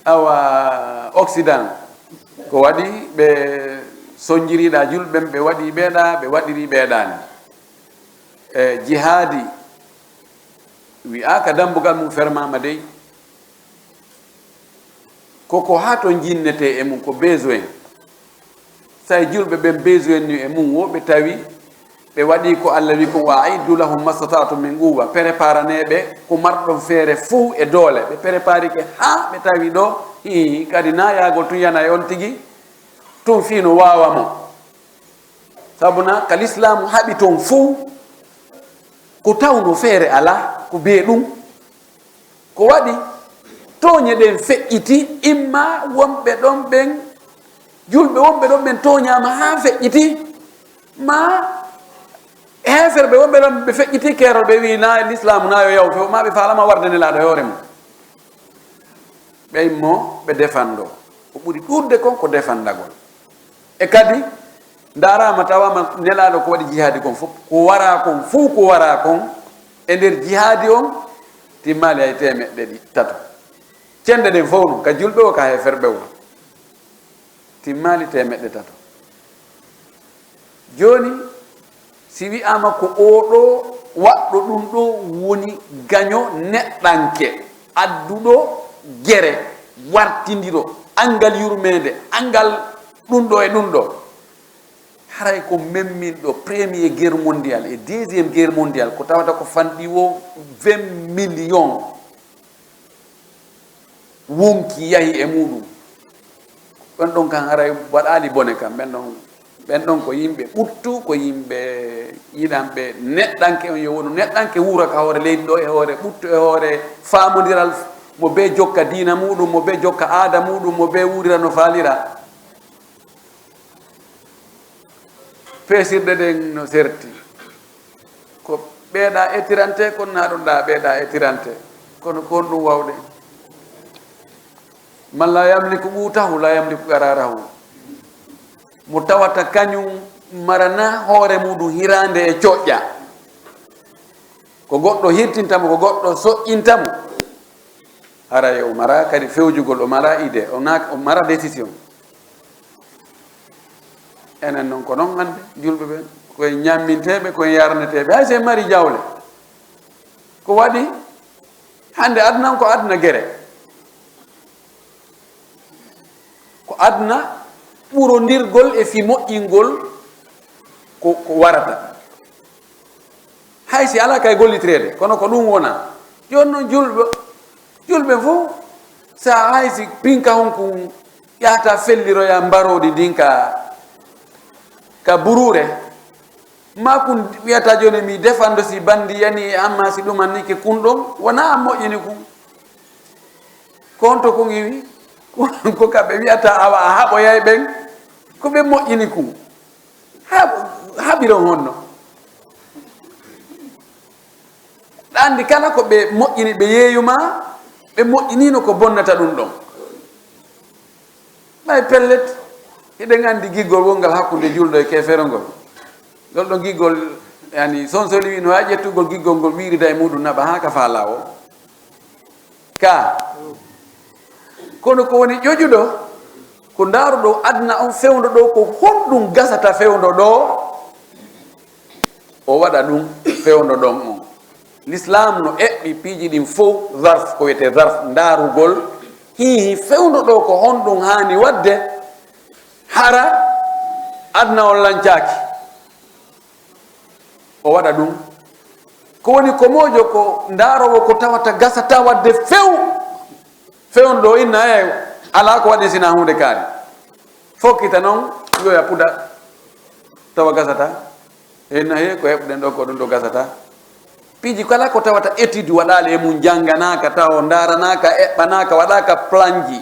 awa Occident. Ko waɗi ɓe sonjiriɗa julɓen, ɓe waɗi ɓeeɗa, ɓe waɗiri ɓeeɗani. E jihaadi wi'aaka dambugal mum fermaama dey. Ko ko haa to jinnetee e mum ko besoin. Say julɓe ɓen besoin ni e mum wo ɓe tawi ɓe waɗi ko Alla wi ko wa aiddu lahum mastata'tum min quwwa, préparaneeɓe ko marɗon feere fuu e doole, ɓe préparike haa ɓe tawi ɗo hii kadi na yaagol tun yana e on tigi tun fii no waawa mo. Sabu na ka lislaamu haɓi ton fow ko tawno feere alaa ko bee ɗum. Ko waɗi tooñe ɗen feƴƴiti, imma wonɓe ɗon ɓen, julɓe wonɓe ɗon ɓen tooñaama haa feƴƴiti, ma heeferɓe wonɓe ɗon ɓe feƴƴiti keerol, ɓe wi'i na lislaamu na yo yaw few, ma ɓe faalama warde nelaaɗo e hoore mum. Ɓe immo ɓe defando. Ko ɓuri ɗuuɗde kon ko defandagol. E kadi, ndaaraama tawaama nelaaɗo ko waɗi jihaadi kon fof, ko waraa kon fof, ko waraa kon e nder jihaadi on, timmaali hay teemeɗɗe ɗi-, tato. Cennde ɗen fof noon, ka julɓe o, ka heeferɓe o, timmaali teemeɗɗe tato. Jooni, si wi'aama ko oo ɗoo waɗɗo ɗum ɗoo woni gaño neɗɗanke, adduɗo gere, wartindiro, anngal yurmeende, anngal ɗum ɗoo e ɗum ɗoo, haray ko memminɗo Premier Guerre Mondiale e Deuxième Guerre Mondiale, ko tawata ko fanɗi wo vingt millions. Wonki yahi e muɗum. Ɓen ɗon kan haray waɗaali bone kan. Ɓen ɗon, ɓen ɗon ko yimɓe ɓuttu, ko yimɓe yiɗanɓe neɗɗanke on yo wonu neɗɗanke, wuura ka hoore leydi ɗo, e hoore ɓuttu, e hoore faamondiral, mo bee jokka diina muɗum, mo bee jokka aada muɗum, mo bee wuurira no faalira. Peesirɗe ɗen no serti. Ko ɓeeɗa etirante, kono na ɗon ɗa ɓeeɗa etirante. Kono ko honɗum wawɗen? Man la yamliku quutahu, la yamliku qaraarahu. Mo tawata kañum marana hoore muɗum hiraande e coƴƴa. Ko goɗɗo hirtinta mo, ko goɗɗo soƴƴinta mo. Haray o mara kadi fewjugol, o mara idée, o na-, o mara décision. Enen noon ko noon hannde, julɓe ɓen, koye ñamminteeɓe, koye yarneteeɓe, hay so en mari jawle. Ko waɗi hannde aduna on ko aduna gere. Ko aduna ɓurondirgol e fii moƴƴingol ko, ko warata. Hay si alaa kay gollitireede, kono ko ɗum wona. Jooni noon julɓe, julɓe fof, so hay si pinka honko yahata felliroya mbaroodi ndin ka, ka buruure, ma kun wiyata jooni mi defando si bandi yani, amma si ɗum annike kun ɗon, wona an moƴƴini kun. Ko honto kun iwi? Ko kamɓe wiyata awa a haɓoyay ɓen, ko ɓe moƴƴini kun. Ha-, haɓiron honno? Ɗa anndi kala ko ɓe moƴƴini, ɓe yeeyuma, ɓe moƴƴinino ko bonnata ɗum ɗon. Ɓay pellet, hiɗen anndi giggol wongal hakkunde julɗo e keefeero ngol. Ngol ɗon giggol, yani, sonsoli wi no a ƴettugol giggol ngol wiirida e muɗum naɓa haa ka faa laawol. Ka. Kono ko woni ƴoƴuɗo, ko ndaaruɗo aduna on fewndo ɗo, ko honɗum gasata fewndo ɗo? O waɗa ɗum fewndo ɗon on. L'islam no eɓɓi piiji ɗin fow, zarf, ko wiyetee zarf, ndaarugol Hii, fewndo ɗo ko honɗum haani waɗde hara aduna on lancaaki? O waɗa ɗum. Ko woni ko moojo ko ndaaroowo ko tawata gasata waɗde few. Fewndo ɗo inna e alaa ko waɗi sina huunde kaari. Fokkita noon, yoya puda, tawa gasata. Heen na hee ko heɓɗen ɗo ko ɗum ɗo gasata. Piiji kala ko tawata étude waɗaali e mum, jannganaaka taw, ndaaranaaka, eɓɓanaaka, waɗaaka planji,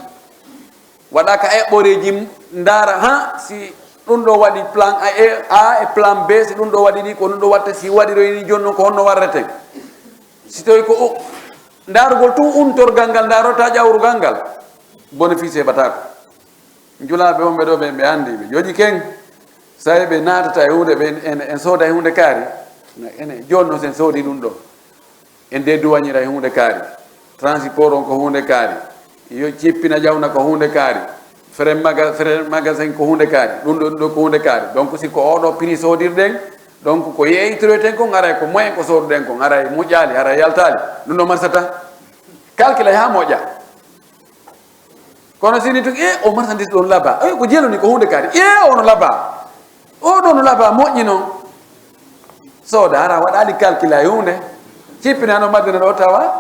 waɗaaka eɓɓoreeji, ndaara ha si ɗum ɗo waɗi plan A e, A e plan B, si ɗum ɗo waɗi ni ko ɗum ɗo watta, si waɗiroy ni jooni noon ko honno warreten. Si tawi ko o, ndaarugol tun untorgal ngal, ndaarota ƴawrugal ngal, bénéfice heɓataako. Njulaaɓe wonɓe ɗo ɓe, ɓe anndi, ɓe jooɗi ken. Sa'i ɓe naatata e huunde, ɓe en, en, en sooda e huunde kaari. Ene, jooni noon, si en soodi ɗum ɗo, en de duwañira e huunde kaari. Transport on ko huunde kaari. Yo cippina ƴawna ko huunde kaari. Frais maga-, frais magasin ko huunde kaari. Ɗum ɗo, ɗum ɗo ko huunde kaari. Donc, si ko oɗo prix soodirɗen, donc, ko yeeytiroyten kon, haray ko moyen ko sooduɗen kon, haray moƴƴaali, haray yaltaali. Ɗum ɗo marsata. Calcula haa moƴƴa. Kono si ni tun, e, o marchandise ɗon laba. E, ko jeeluni ko huunde kaari. E, ono laba. O ɗo no laba, moƴƴi noon. Sooda, hara waɗaali calcul e huunde. Cippina no Madina ɗo tawa.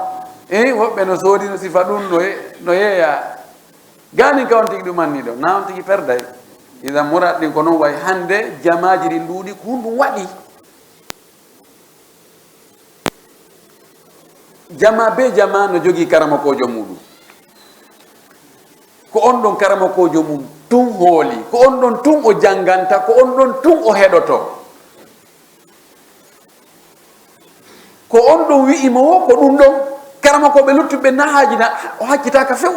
E, woɓɓe no soodi no sifa ɗum no ye-, no yeeya. Gaanin ka on tigi ɗum anni ɗo. Na on tigi perday. Idan murad ɗin ko noon wayi hannde jamaaji ɗin ɗuuɗi ko hunɗum waɗi. Jamaa bee jamaa no jogii karamokoojo muuɗum. Ko on ɗon karamokoojo mum tun hooli. Ko on ɗon tun o jannganta, ko on ɗon tun o heɗoto. Ko on ɗon wi'i mo wo ko ɗum ɗon. Karamokooɓe luttuɓe na haajina, o hakkitaaka few.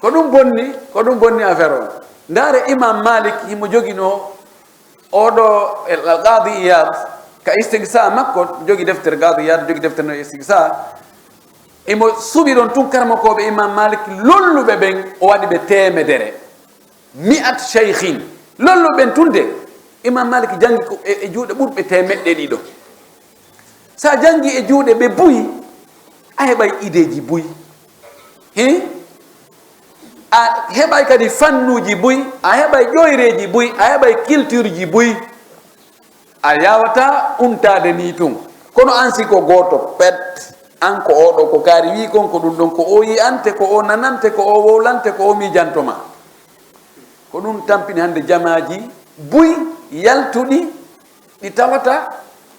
Ko ɗum bonni, ko ɗum bonni affaire on. Ndaare Imam Malik himo joginoo oɗo, Al Qadi Iyad, ka Istiqsa makko, jogi deftere Qadi Iyad, jogi deftere no Istiqsa. Imo suɓi ɗon tun karamokooɓe Imam Malik lolluɓe ɓen, o waɗi ɓe teemedere. Mi'at shaykhin. Lolluɓe ɓen tun de, Imam Malik janngi ko e, e juuɗe ɓurɓe teemeɗɗe ɗiɗo. Sa janngi e juuɗe ɓe buy, a heɓay ideeji buy. He? A heɓay kadi fannuuji buy, a heɓay ƴoyreeji buy, a heɓay cultureji buy. A yaawataa untaade nii tun. Kono an si ko gooto, pet, an ko oo ɗoo ko kaari wii kon, ko ɗum ɗon, ko oo yi'ante, ko oo nanante, ko oo wowlante, ko oo miijantoo ma. Ko ɗum tampini hannde jamaaji buy yaltuɗi, ɗi tawata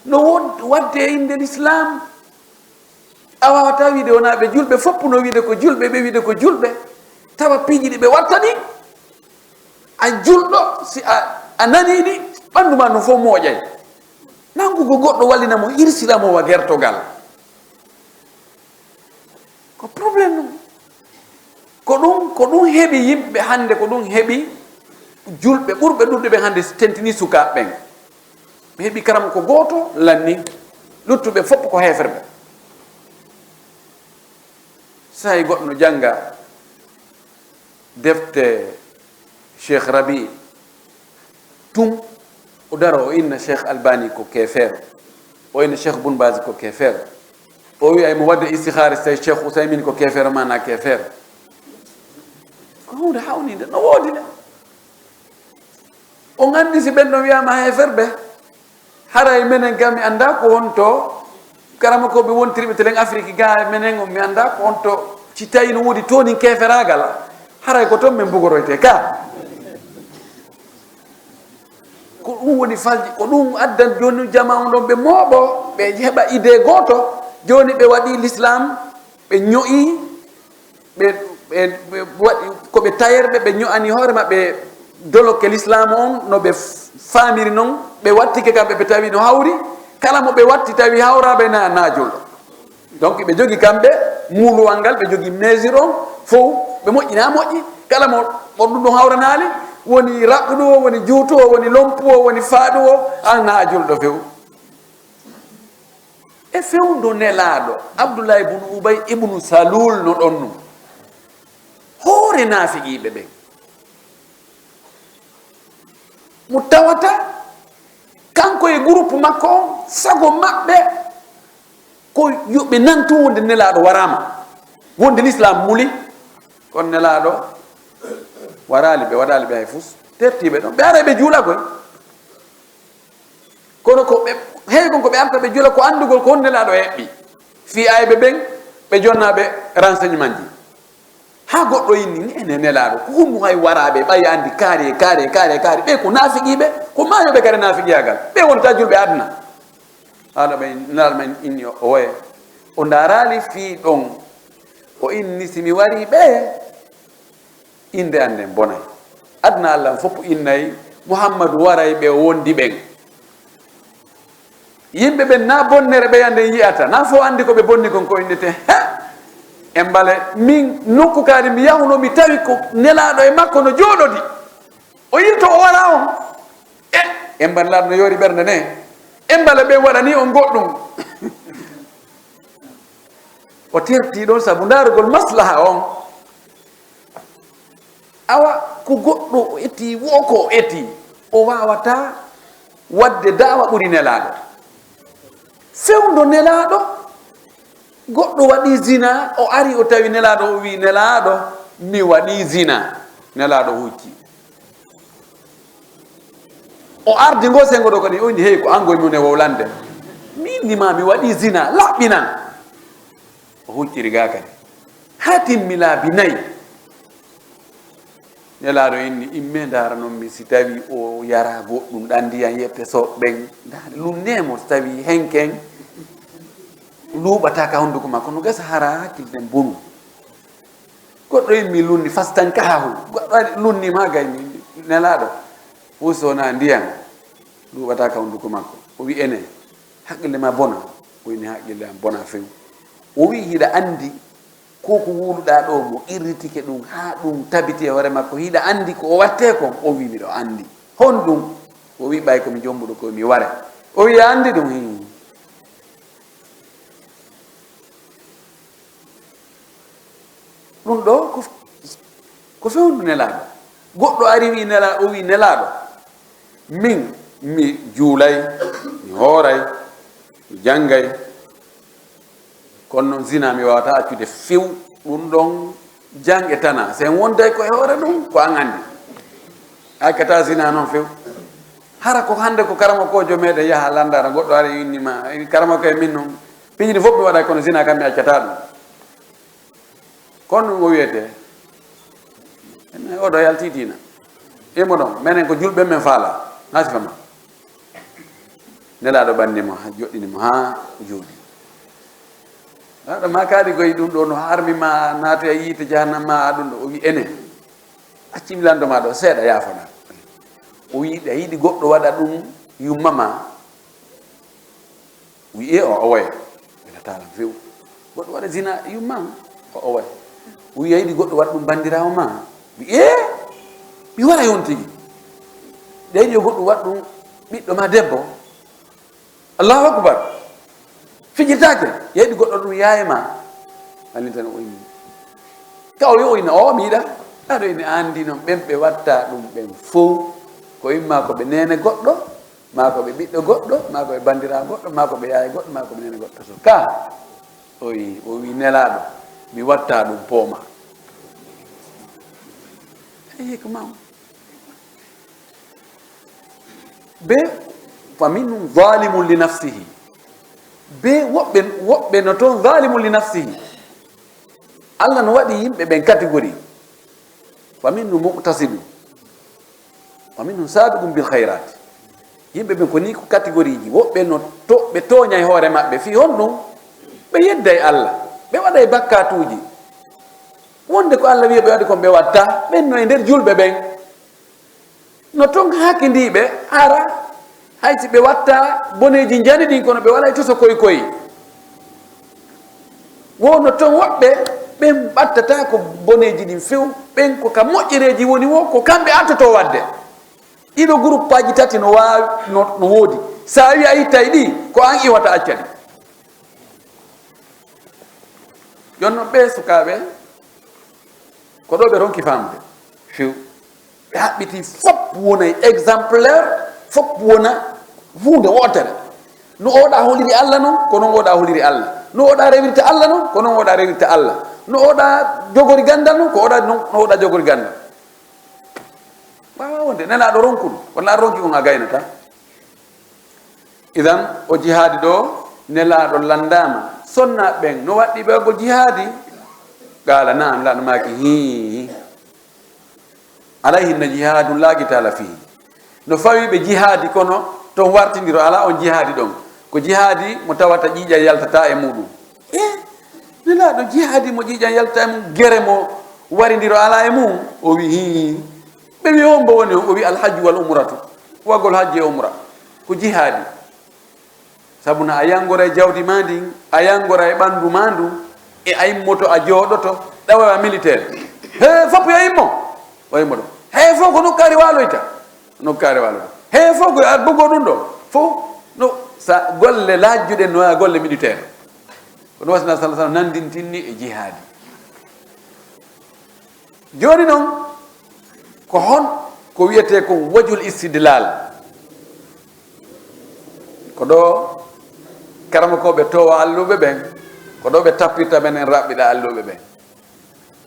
no wod-, waɗde e innde Lislaam. A waawataa wiide wonaa ɓe julɓe, fof no wiide ko julɓe, ɓe wiide ko julɓe, tawa piiji ɗi ɓe watta ɗi, a julɗo, si a, a nanii ɗi, ɓanndu maa no fof moƴƴay. Nanngugo goɗɗo wallina mo, hirsira mo wa gertogal. Ko problème ɗum. Ko ɗum, ko ɗum heɓi yimɓe hannde, ko ɗum heɓi julɓe ɓurɓe ɗuuɗude ɓe hannde tentini sukaaɓe ɓen. Ɓe heɓi karamoko gooto lanni, luttuɓe fof ko heeferɓe. Sahay goɗɗo no jannga defte Cheikh Rabi, tun o daro o inna Cheikh Albani ko keefeero, o inna Cheikh Bun Baz ko keefeero, o wi'a imo waɗde istihara so tawi Cheikh Usaymin ko keefeero ma na keefeero. Ko huunde hawninde, no woodi le. On anndi si ɓen ɗon wi'aama heeferɓe, haray menen ga mi anndaa ko honto karamokooɓe wontirɓe telen Afrik ga, menen on mi anndaa ko honto, si tawi no woodi toonin keeferaagal, haray ko toon men mbugoroytee ka. Ko ɗum woni falji, ko ɗum addan jooni jamaa on ɗon ɓe mooɓo, ɓe heɓa idée gooto. Jooni ɓe waɗi l'islam, ɓe ño'i, ɓe, ɓe, ɓe waɗi ko ɓe tayerɓe, ɓe ño'ani hoore maɓɓe dolokke l'islam on, no ɓe f-, faamiri non, ɓe wattike kamɓe, ɓe tawi no hawri, kala mo ɓe watti tawi hawraɓe na, na julɗo. Donc, ɓe jogi kamɓe muuluwal ngal, ɓe jogi mesure on fof, ɓe moƴƴina moƴƴi. Kala mo, mo ɗum ɗum hawranaali, woni raɓɓuɗo o, woni juuto o, woni lompu o, woni faaɗu o, an na a julɗo few. E fewndo Nelaaɗo, Abdullahi ibnu Ubay ibnu Salul no ɗon nun. Hoore naafiqiiɓe ɓen. Mo tawata kanko e groupe makko on, sago maɓɓe ko yo ɓe nantu wonde Nelaaɗo waraama. Wonde l'islam muli, kono Nelaaɗo waraali ɓe, waɗaali ɓe hay fus, tertii ɓe ɗon. Ɓe aray ɓe juula koy. Kono ko ɓe, heewi kon ko ɓe arta ɓe juula ko anndugol ko honno Nelaaɗo heɓɓi. Fii ayɓe ɓen, ɓe jonnaa ɓe renseignement ji. Haa goɗɗo inni, ni ene Nelaaɗo, ko honno hay waraaɓe, ɓay anndi kaari e kaari e kaari e kaari. Ɓe ko naafiqiiɓe, ko maayooɓe kadi naafiqiyaagal. Ɓe wontaa julɓe aduna. Haala ɓe, Nelaaɗo men inni o, oye. O ndaaraali fii ɗon, o inni, si mi warii ɓe, innde an nden bonay. Aduna Alla on fof innay Muhammadu waray ɓe o wondi ɓen. Yimɓe ɓen na bonnere ɓeya nden yi'ata, na fof anndi ko ɓe bonni kon ko innete. He! E mbale, min nokku kaari mi yahuno, mi tawi ko Nelaaɗo e makko no jooɗodi. O yilto o wara on. E, e mbale Nelaaɗo no yoori ɓernde ne. E mbale ɓen waɗani on goɗɗum. O tertii ɗon sabu ndaarugol maslaha on. Awa, ko goɗɗo o etii, wo ko o etii, o waawataa waɗde da'wa ɓuri Nelaaɗo. Fewndo Nelaaɗo, goɗɗo waɗii zina, o ari o tawi Nelaaɗo, o wi'i, "Nelaaɗo, mi waɗii zina." Nelaaɗo huuccii. O ardi ngo senngo ɗo kadi, o inni, "Hey, ko an ngoy mum e wowlande. Mi inni ma mi waɗii zina, laɓɓinan." O hucciri gaa kadi. Haa timmi laabi nayi. Nelaaɗo inni, "Immee ndaara non mi si tawi o yara goɗɗum ɗan ndiyan yette soɓɓen. Ndaare lunnee mo si tawi henken luuɓataa ka hunnduko makko. No gasa hara hakkilden bonu." Goɗɗo immi lunni, "Fastankahahu." Goɗɗo ari lunni ma gay ni, "Nelaaɗo, fuu so wonaa ndiyan luuɓataa ka hunnduko makko." O wi'i, "Ene, haqqille ma bona?" O inni, "Haqqille am bona few." O wi'i, "Hiɗa anndi ko ko wuuluɗaa ɗo mo irritike ɗum haa ɗum tabiti e hoore makko, hiɗa anndi ko o wattee kon?" O wi'i, "Miɗo anndi." "Honɗum?" O wi'i, "Ɓay ko mi jombuɗo ko mi ware." O wi'i, "A anndi ɗum?" Hii. Ɗum ɗo ko, ko fewndu Nelaaɗo. Goɗɗo ari wi Nela-, o wi Nelaaɗo, "Min, mi juulay, mi hooray, mi janngay. Kono noon zina mi waawataa accude few." Ɗum ɗon jang e tana. Sen wonday ko e hoore ɗum, ko an anndi. A accataa zina noon few. Hara ko hannde ko karamokoojo meɗen yaha lanndaara, goɗɗo ari inni ma, "Karamoko e min noon, piiji ɗi fof mi waɗay, kono zina kam mi accataa ɗum." Kono ɗum o wiyetee, ene oɗo yalti diina. Imo ɗon, menen ko julɓe men faala, na sifa ma. Nelaaɗo ɓanni mo, joɗɗini mo haa o jooɗi. Nelaaɗo ma kaali goy ɗum ɗo no harmi ma naatoya yiite jahannama ma ɗum ɗo. O wi, "Ene, accimi lanndo ma ɗo seeɗa, yaafoɗa." O wi, "A yiɗi goɗɗo waɗa ɗum yumma ma?" Wi, "Ee, o owoya." Ɓe natalan few. "Goɗɗo waɗa zina yumma?" O owoya. Wi, "A yiɗi goɗɗo waɗa ɗum banndiraawo ma?" Wi, "Ee, mi waray on tigi." "A yiɗi yo goɗɗo waɗa ɗum ɓiɗɗo ma debbo?" Allahu akbar. Fijirtaake. "A yiɗi goɗɗo ɗum yaaye ma?" Allintan o inni. Ka o yo o inni, "O mi yiɗa." Aɗo inni, "A anndi noon ɓen ɓe watta ɗum ɓen fow, ko imma ko ɓe neene goɗɗo, maa ko ɓe ɓiɗɗo goɗɗo, maa ko ɓe banndiraawo goɗɗo, maa ko ɓe yaaye goɗɗo, maa ko ɓe neene goɗɗo." So ka, o wi, o wi, "Nelaaɗo, mi watta ɗum pooma." Eyi, ko maw. Be, "Fa minhum zalimun li nafsihi." Be woɓɓe, woɓɓe no toon zalimun li nafsihi. Allah no waɗi yimɓe ɓen catégorie. "Fa minhum muqtasidun." "Wa minhum sabiqun bil khairat." Yimɓe ɓen ko ni ko catégorie ji. Woɓɓe no to-, ɓe tooñay hoore maɓɓe. Fii honɗum? Ɓe yedday Allah. Ɓe waɗay bakkatuuji. Wonde ko Allah wi'i ɓe waɗi kon ɓe watta. Ɓen no e nder julɓe ɓen. No ton hakindiiɓe ara, hay si ɓe watta boneeji njani ɗin, kono ɓe walay toso koy koy. Wo no ton woɓɓe ɓen ɓattata ko boneeji ɗin few, ɓen ko ka moƴƴereeji woni wo, ko kamɓe artoto waɗde. Ɗiɗo guruppaaji tati no waawi, no, no woodi. Sa wi a ittay ɗi, ko an iwata acca ɗi. Jonno ɓe sukaaɓe, ko ɗo ɓe ronki faamude. Few. Ɓe haɓɓiti fop wona exemplaire, fop wona huunde wootere. No oɗa holiri Allah non, ko non oɗa holiri Allah. No oɗa rewirta Allah non, ko non oɗa rewirta Allah. No oɗa jogori ganndal non, ko oɗa non, no oɗa jogori ganndal. Waawa wonde, Nelaaɗo ronku ɗum, walla a ronki on a gaynata. Idan, o jihaadi ɗo, Nelaaɗo lanndaama, sonna ɓen, no waɗɗi ɓe waɗgol jihaadi? Qaala, naam, Nelaaɗo maaki, hii. Alayhinna jihaadun laa qitaala fiihi. No fawi ɓe jihaadi, kono ton wartindiro alaa on jihaadi ɗon. Ko jihaadi mo tawata ƴiiƴam yaltataa e muuɗum. E, Nelaaɗo, jihaadi mo ƴiiƴam yaltataa e mum, gere mo warindiro alaa e mum? O wi, hii. Ɓe wi, hombo woni on? O wi, alhajju wal umratu. Waɗgol hajji e umra. Ko jihaadi. Sabu na a yanngoray jawdi maa ndin, a yanngoray ɓanndu maa ndu, e a immoto a jooɗoto, ɗawa militaire. He, fof yo immo. O immoto. He, fof ko nokkaari waaloyta. Nokkaari waaloyta. He, fof ko a bugo ɗum ɗo. Fof no sa golle laajjuɗe no a golle militaire. Ko ɗum wasna sallallahu alaihi wasallam nanndintinni e jihaadi. Jooni non, ko hon ko wiyetee kon wajhul istidlal? Ko ɗo karamokooɓe towa alluɓe ɓen, ko ɗo ɓe tappirta menen raɓɓiɗa alluɓe ɓen.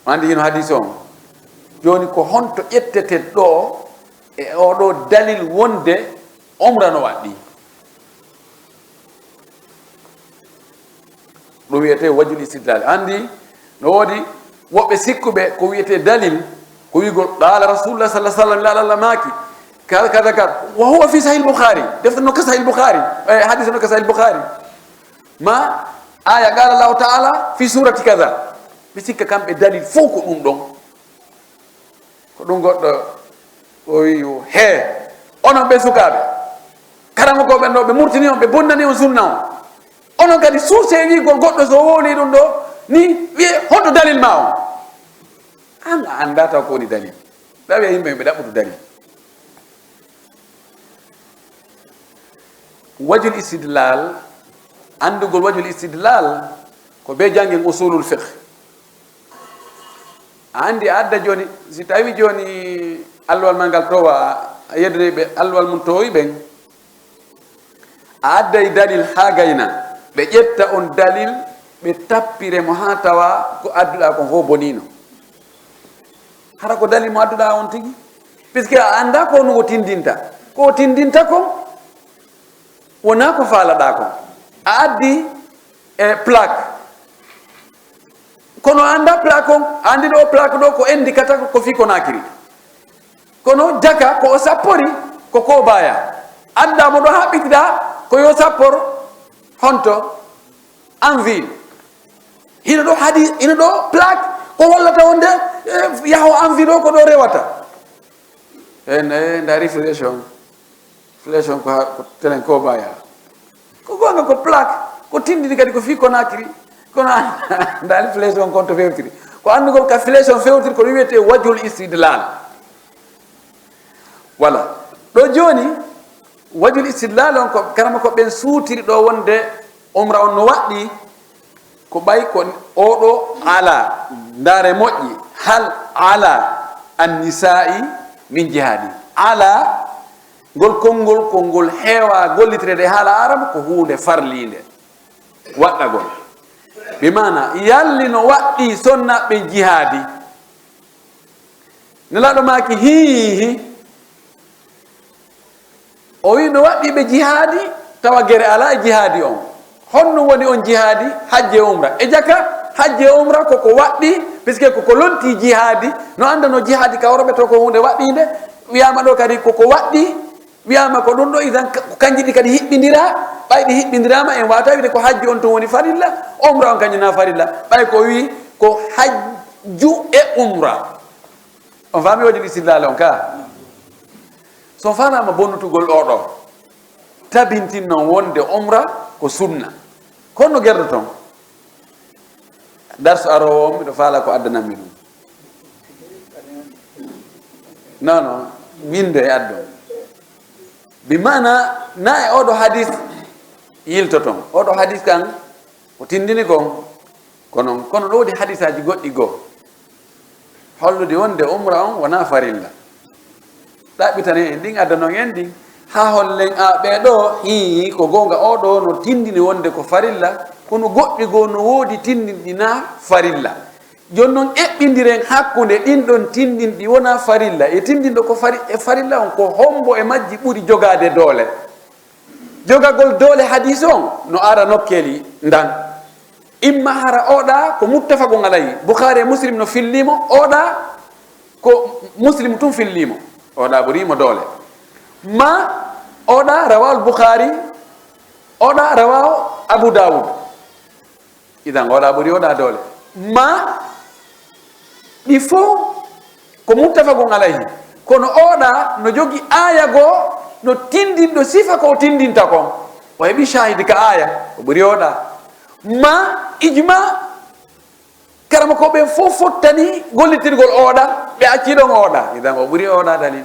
Anndi hino hadis on. Jooni ko honto ƴettete ɗo e oɗo dalil wonde umra no waɗɗi? Ɗum wiyetee wajhul istidlal. Anndi no woodi woɓɓe sikkuɓe ko wiyetee dalil, ko wi'ugol, "Qala Rasulullah sallallahu alaihi wasallam", Nelaaɗo Allah maaki, kaza, kaza, kaza. Wa huwa fi Sahih Bukhari. Defte no ka Sahih Bukhari. Eh, hadis no ka Sahih Bukhari. Ma aya, "Qala Allahu ta'ala fi surati kaza." Ɓe sikka kamɓe dalil fof ko ɗum ɗon. Ko ɗum goɗɗo o wi'i, "He, onon ɓe sukaaɓe, karamokooɓe ɓen ɗo, ɓe murtini on, ɓe bonnani on sunna on. Onon kadi suusee wi'ugol goɗɗo so wowli ɗum ɗo, ni wi'e, honto dalil ma on?" An a anndaa taw ko woni dalil. Ɗawi e yimɓe ɓe ɗaɓɓutu dalil. Wajhul istidlal, anndugol wajhul istidlal ko be janngen usulul fiqh. A anndi a adda jooni, si tawi jooni alluwal maa ngal towa, a yeddori ɓe alluwal mum towi ɓen, a adday dalil haa gayna, ɓe ƴetta on dalil, ɓe tappire mo haa tawa ko adduɗaa kon fof boniino. Hara ko dalil mo adduɗaa on tigi? Puisque a anndaa ko no o tindinta. Ko o tindinta kon, wonaa ko faalaɗaa kon. A addi e plaque. Kono a anndaa plaque on, a anndi ɗo plaque ɗo ko indicateur ko fii Conakry. Kono jaka ko o sappori ko Kobaya. Addaa mo ɗo haɓɓitiɗaa ko yo sappor honto? Anvil. Hino ɗo hadi, hino ɗo plaque ko hollata wonde, eh, yaho anvil o ko ɗo rewata. En, eh, ndaari flèche on. Flèche on ko ha, ko telen Kobaya. Ko goonga ko plaque, ko tindini kadi ko fii Conakry. Kono ndaari flèche on kon to fewtiri. Ko anndugol ka flèche on fewtiri ko ɗum wiyetee wajhul istidlal. Voilà. Ɗo jooni, wajhul istidlal on ko karamokooɓe ɓen suutiri ɗo wonde umra on no waɗɗi, ko ɓay ko oɗo ala, ndaare moƴƴi, hal ala annisa'i min jihadi. Ala, ngol konngol, ko ngol heewa gollitireede e haala Arab, ko huunde farliinde waɗɗagol. Bi maana, yalli no waɗɗi sonnaɓe jihaadi? Nelaaɗo maaki, hiihi. O wi'i, no waɗɗi ɓe jihaadi, tawa gere alaa e jihaadi on. Honno woni on jihaadi? Hajji e umra. E jaka, hajji e umra ko ko waɗɗi, puisque ko ko lontii jihaadi. No annda no jihaadi ka worɓe to ko huunde waɗɗiinde. Wiyaama ɗo kadi ko ko waɗɗi, wiyaama ko ɗum ɗo, idan ka-, ko kanji ɗi kadi hiɓɓindiraa. Ɓay ɗi hiɓɓindiraama, en waawata wiide ko hajji on tun woni farilla, umra on kanjum na farilla. Ɓay ko wi'i ko hajju e umra. On faami wajhul istidlal on ka? So on faalaama bonnutugol o ɗo, tabintin non wonde umra ko sunna. Kono no gerɗo ton? Darsu aroowo on, miɗo faala ko addanammi ɗum. Non, non, winde e addo. Bi maana, na e oɗo hadis yiltoton. Oɗo hadis kan, ko tindini kon, ko non. Kono ɗo woodi hadisaaji goɗɗi goo. Hollude wonde umra on wonaa farilla. Ɗaɓɓitane en ɗin, addanon en ɗin, haa hollen a ɓee ɗo, hii, ko goonga, oo ɗoo no tindini wonde ko farilla, kono goɗɗi goo no woodi tindinɗi na farilla. Jooni noon, eɓɓindiren hakkunde ɗin ɗon tinndinɗi wonaa farilla e tinndinɗo ko fari-, e farilla on, ko hombo e majji ɓuri jogaade doole? Jogagol doole hadiis on no ara nokkeeli ndan. Imma hara oɗa ko muttafaqun alayhi, Bukhaari e Muslim no fillii mo, oɗa ko Muslim tun fillii mo, oɗa ɓuri mo doole. Ma oɗa rawahul Bukhaari, oɗa rawahu Abu Dawud. Idan oɗa ɓuri oɗa doole. Ma ɗi fow ko muttafaqun alayhi. Kono oɗa no jogi aaya goo no tinndinɗo sifa ko o tinndinta kon. O heɓi shahidi ka aaya, o ɓuri oɗa. Ma ijma, karamokooɓe ɓen fow fottani gollitirgol oɗa, ɓe acci ɗon oɗa. Idan o ɓuri oɗa dalil.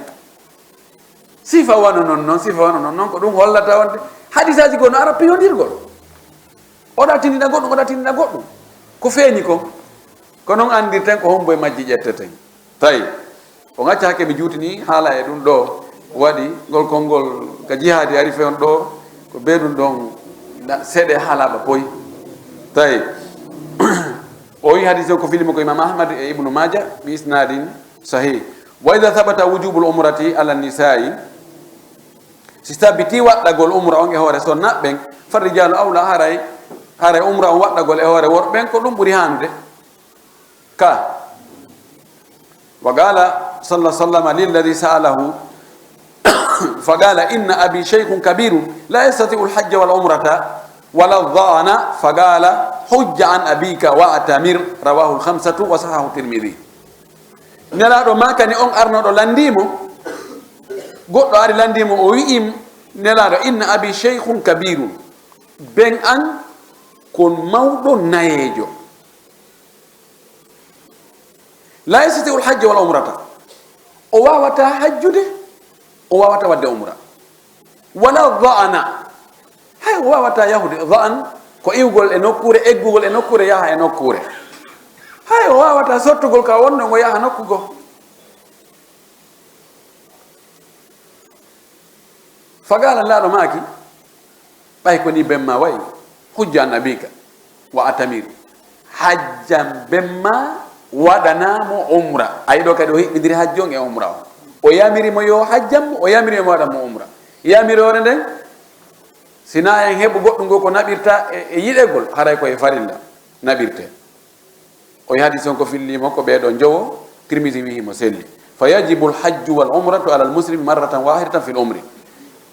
Sifa wano non non, sifa wano non non, ko ɗum hollata wonde hadisaaji goo no ara piyondirgol. Oɗa tinndina goɗɗum, oɗa tinndina goɗɗum. Ko feeñi kon. Ko non anndirten ko hombo e majji ƴetteten. Tawi, on acca hakke mi juutini haala e ɗum ɗo. Waɗi ngol konngol ka jihaadi ari fewn ɗo, ko be ɗum ɗon na-, seeɗa haalaɓa poy. Tawi, o wi hadis o ko fillii mo ko Imam Ahmad e Ibnu Maaja bi isnadin sahih. Wa idha thabata wujubul umrati ala nisa'i, si tabiti waɗɗagol umra on e hoore sonnaaɓe ɓen, farrijalu awla, haray, haray umra on waɗɗagol e hoore worɓe ɓen ko ɗum ɓuri haanude. Ka. Wa qala sallallahu alaihi wasallam lilladhi sa'alahu, fa qala: "Inna abi shaykhun kabirun la yastati'u al-hajja wal umrata wala dha'ana." Fa qala: "Hujja an abika wa atamir." Rawahu al-khamsatu wa sahahu Tirmidhi. Nelaaɗo maakani on arnoɗo landii mo, goɗɗo ari landii mo, o wi'i Nelaaɗo: "Inna abi shaykhun kabirun." Ben an kon mawɗo nayeejo. La yastati'u al-hajja wal umrata. O waawata hajjude, o waawata waɗde umra. Wala dha'ana. Hay o waawata yahude. Dha'an ko iwgol e nokkuure, eggugol e nokkuure, yaha e nokkuure. Hay o waawata sottugol ka wonno ngo yaha nokku goo. Fagala laaɗo maaki, ɓay ko ni bemma wayi, hujja an abika wa atamir. Hajjan bemma, waɗana mo umra. Ayi ɗo kadi o hiɓɓindiri hajji on e umra on. O yamiri mo yo hajjan mo, o yamiri mo waɗan mo umra. Yamiroore nden, si na en heɓu goɗɗum ngo ko naɓirta e, e yiɗegol, haray ko e farilla naɓirte. O hadis on ko fillii mo ko ɓee ɗoo njowo, Tirmisi wi'i mo selli. Fa yajibu al-hajju wal umratu ala al-muslimi marratan wahidatan fil umri.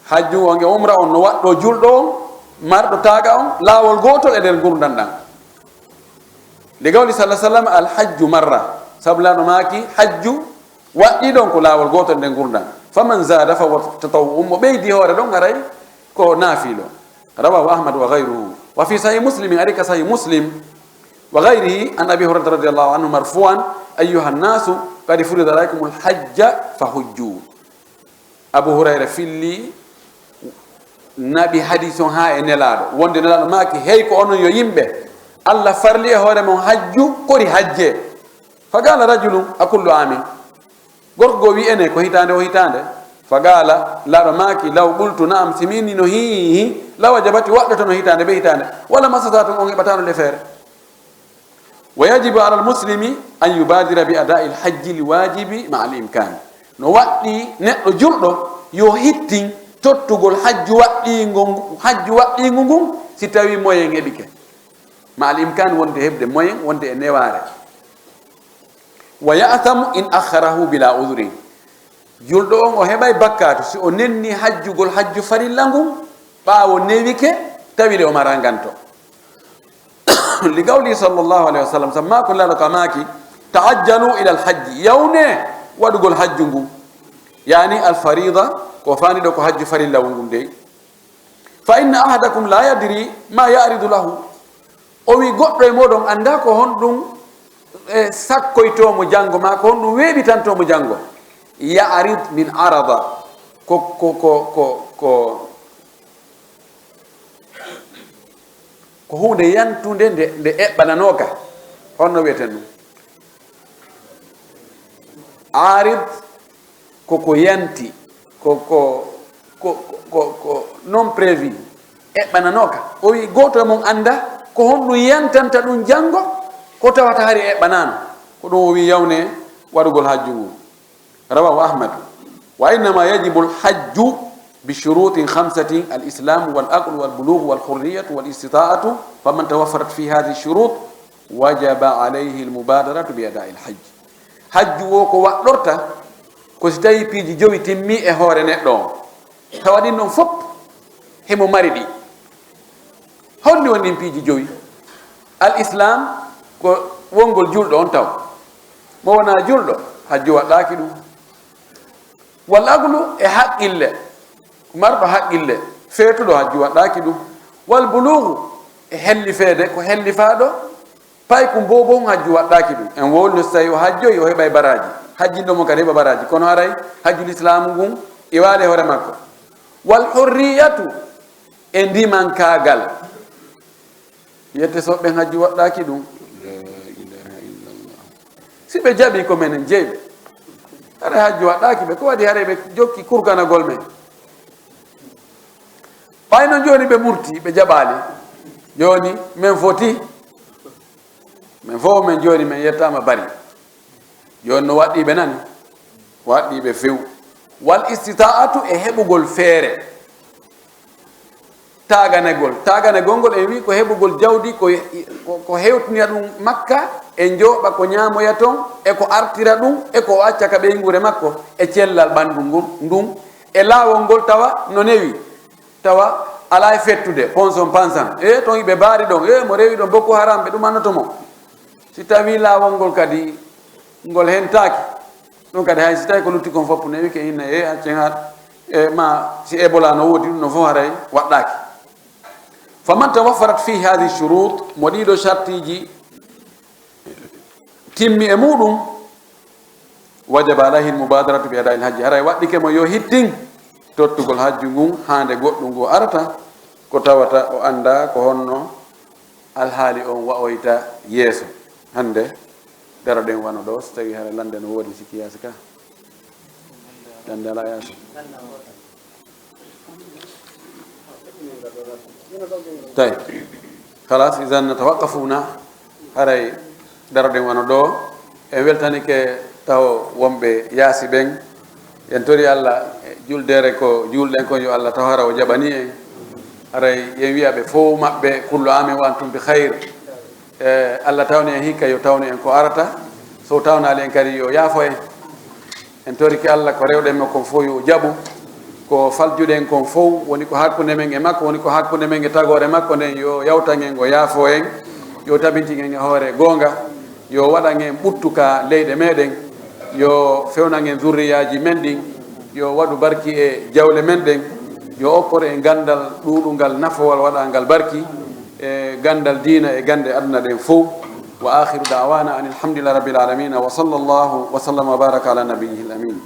Hajju on e umra on no waɗɗoo julɗo on, marɗo taaga on, laawol gootol e nder ngurndan ɗan. Li qawli sallallahu alaihi wasallam, "Al-hajju marra." Sabu Laaɗo maaki, hajju waɗɗii ɗon ko laawol gootol e nder ngurndan. Faman zada fa huwa tatawwu, mo ɓeydi hoore ɗon haray ko naafilo. Rawahu Ahmad wa ghayruhu. Wa fi Sahih Muslim, ari ka Sahih Muslim, wa ghayrihi, an Abi Hurairah radiyallahu anhu marfu'an, "Ayyuhan nasu, qad furida alaykumul hajja fahujju." Abu Hurayra filli, naɓi hadis on haa e Nelaaɗo, wonde Nelaaɗo maaki, "Hey ko onon yo yimɓe, Allah farli e hoore mon hajju, kori hajje." Fa qala rajulun, "A kullu amin?" Gorko goo wi'i, "Ene, ko hitaande o hitaande?" Fa qala, Laaɗo maaki, "Law qultu na'am, si mi inni no hiihi, la wajabati, waɗɗoto no hitaande be hitaande. Wala mastata'tum, on heɓataano le feere." Wa yajibu ala al-muslimi an yubadira bi ada'i al-hajji li wajibi ma al-imkan. No waɗɗi neɗɗo julɗo yo hittin tottugol hajju waɗɗiingo ngu-, hajju waɗɗiingu ngun si tawi moyen heɓike. Ma al-imkan, wonde heɓde moyen, wonde e newaare. Wa ya'thamu in akhkharahu bila udhrin. Julɗo on o heɓay bakkaatu si o nenni hajjugol hajju farilla ngun ɓaawo newike tawile o maraa nganto. Li qawli sallallahu alaihi wasallam, sabu maako Laaɗo ka maaki, "Ta'ajjalu ila al-hajji." Yawne waɗugol hajju ngun. Yani al-farida, ko faani ɗo ko hajju farilla ngun dey. "Fa inna ahadakum la yadri ma ya'ridu lahu." O wi, "Goɗɗo e moɗon annda ko honɗum, e, sakkoytoo mo janngo, ma ko honɗum weeɓitantoo mo janngo." Ya'rid min arada. Ko, ko, ko, ko, ko, ko huunde yantunde nde, nde eɓɓananooka. Honno wiyeten ɗum? Arid ko ko yanti, ko, ko, ko non prévu, eɓɓananooka. O wi, gooto e mon annda ko honɗum yantanta ɗum janngo, Ko tawata hari eɓɓanaano, ko ɗum o wi yawne waɗugol hajju ngun. Rawahu Ahmad. Wa innama yajibu alhajju bi shurutin khamsatin, al-islamu wal aqlu wal bulughu wal hurriyatu wal istita'atu, faman tawaffarat fi hadhihi shurut wajaba alayhi almubadaratu bi ada'i alhajj. Hajju wo ko waɗɗorta ko si tawi piiji jowi timmi e hoore neɗɗo on. Tawa ɗin ɗon fof himo mari ɗi. Holɗi woni ɗin piiji jowi? Al islam ko wongol julɗo on taw. Mo wonaa julɗo, hajju waɗɗaaki ɗum. Wal aqlu e haqqille, marɗo haqqille, feetuɗo hajju waɗɗaaki ɗum. Wal bulugu e hellifeede, ko hellifaaɗo, paykun boobon hajju waɗɗaaki ɗum. En wowlino so tawi o hajjoyi, o heɓay baraaji. Hajjinɗo mo kadi heɓa baraaji. Kono haray hajjul islaamu ngun iwaali e hoore makko. Wal hurriyatu e ndimankaagal. Yette so ɓen hajju waɗɗaaki ɗum. La ilaha illallah. Si ɓe jaɓi ko menen jeyɓe. Haray hajju waɗɗaaki ɓe. Ko waɗi haray ɓe jokki kurganagol men. Ɓay non jooni ɓe murti, ɓe jaɓaali. Jooni men foti. Men fof men jooni men yettaama bari. Jooni no waɗɗii ɓe nani? Waɗɗii ɓe few. Wal istita'atu e heɓugol feere. Taaganegol. Taaganegol ngol en wi ko heɓugol jawdi ko, ko, ko hewtinira ɗum Makka e njooɓa ko ñaamoya ton e ko artira ɗum e ko o acca ka ɓeynguure makko e cellal ɓanndu ngun, ndun e laawol ngol tawa no newi. Tawa alaa e fettude, ponson pansan. E ton iɓe baari ɗon, e mo rewi ɗon Boko Haram, ɓe ɗumannoto mo. Si tawi laawol ngol kadi, ngol hentaaki, ɗum kadi hay si tawi ko lutti kon fof newike inna e accengaat, e ma si Ebola no woodi, ɗum no fof haray waɗɗaaki. Faman tawaffarat fi hadi shurut, mo ɗiɗo shartiji timmi e muɗum, wajaba alayhi almubadaratu bi ada'il hajji. Haray waɗɗike mo yo hittin tottugol hajju ngun haa nde goɗɗum ngu arata, ko tawata o anndaa ko honno alhaali on wa'oyta yeeso. Hannde daroɗen wano ɗo, so tawi hara lannde no woodi sikki yaasi ka. Lannde alaa yaasi. Tawi. Halas, idan natawaqqafuna, haray daroɗen wano ɗo. En weltanike taw wonɓe yaasi ɓen. En tori Allah, e juldeere ko juulɗen kon, yo Allah taw hara o jaɓani en. Haray yen wi'a ɓe fow maɓɓe, kullu amin wa antum bi khayr. E, Allah tawni en hikka, yo tawnu en ko arata. So tawnaali en kadi, yo yaafo en. En torike Allah ko rewɗen mo kon fow yo jaɓu. Ko faljuɗen kon fow, woni ko hakkunde men e makko, woni ko hakkunde men e tagoore makko nden, yo yawtan en, o yaafo en. Yo tabintin en e hoore goonga. Yo waɗan en ɓuttu ka leyɗe meɗen. Yo fewnan en zurriyaaji men ɗin. Yo waɗu barki e jawle men ɗen. Yo okkor en ganndal ɗuuɗungal nafowal, waɗangal barki e ganndal diina e gannde aduna ɗen fow. Wa akhiru da'wana anil hamdulillahi rabbil alamin. Wa sallallahu wa sallama wa baraka ala nabiyyihil amin.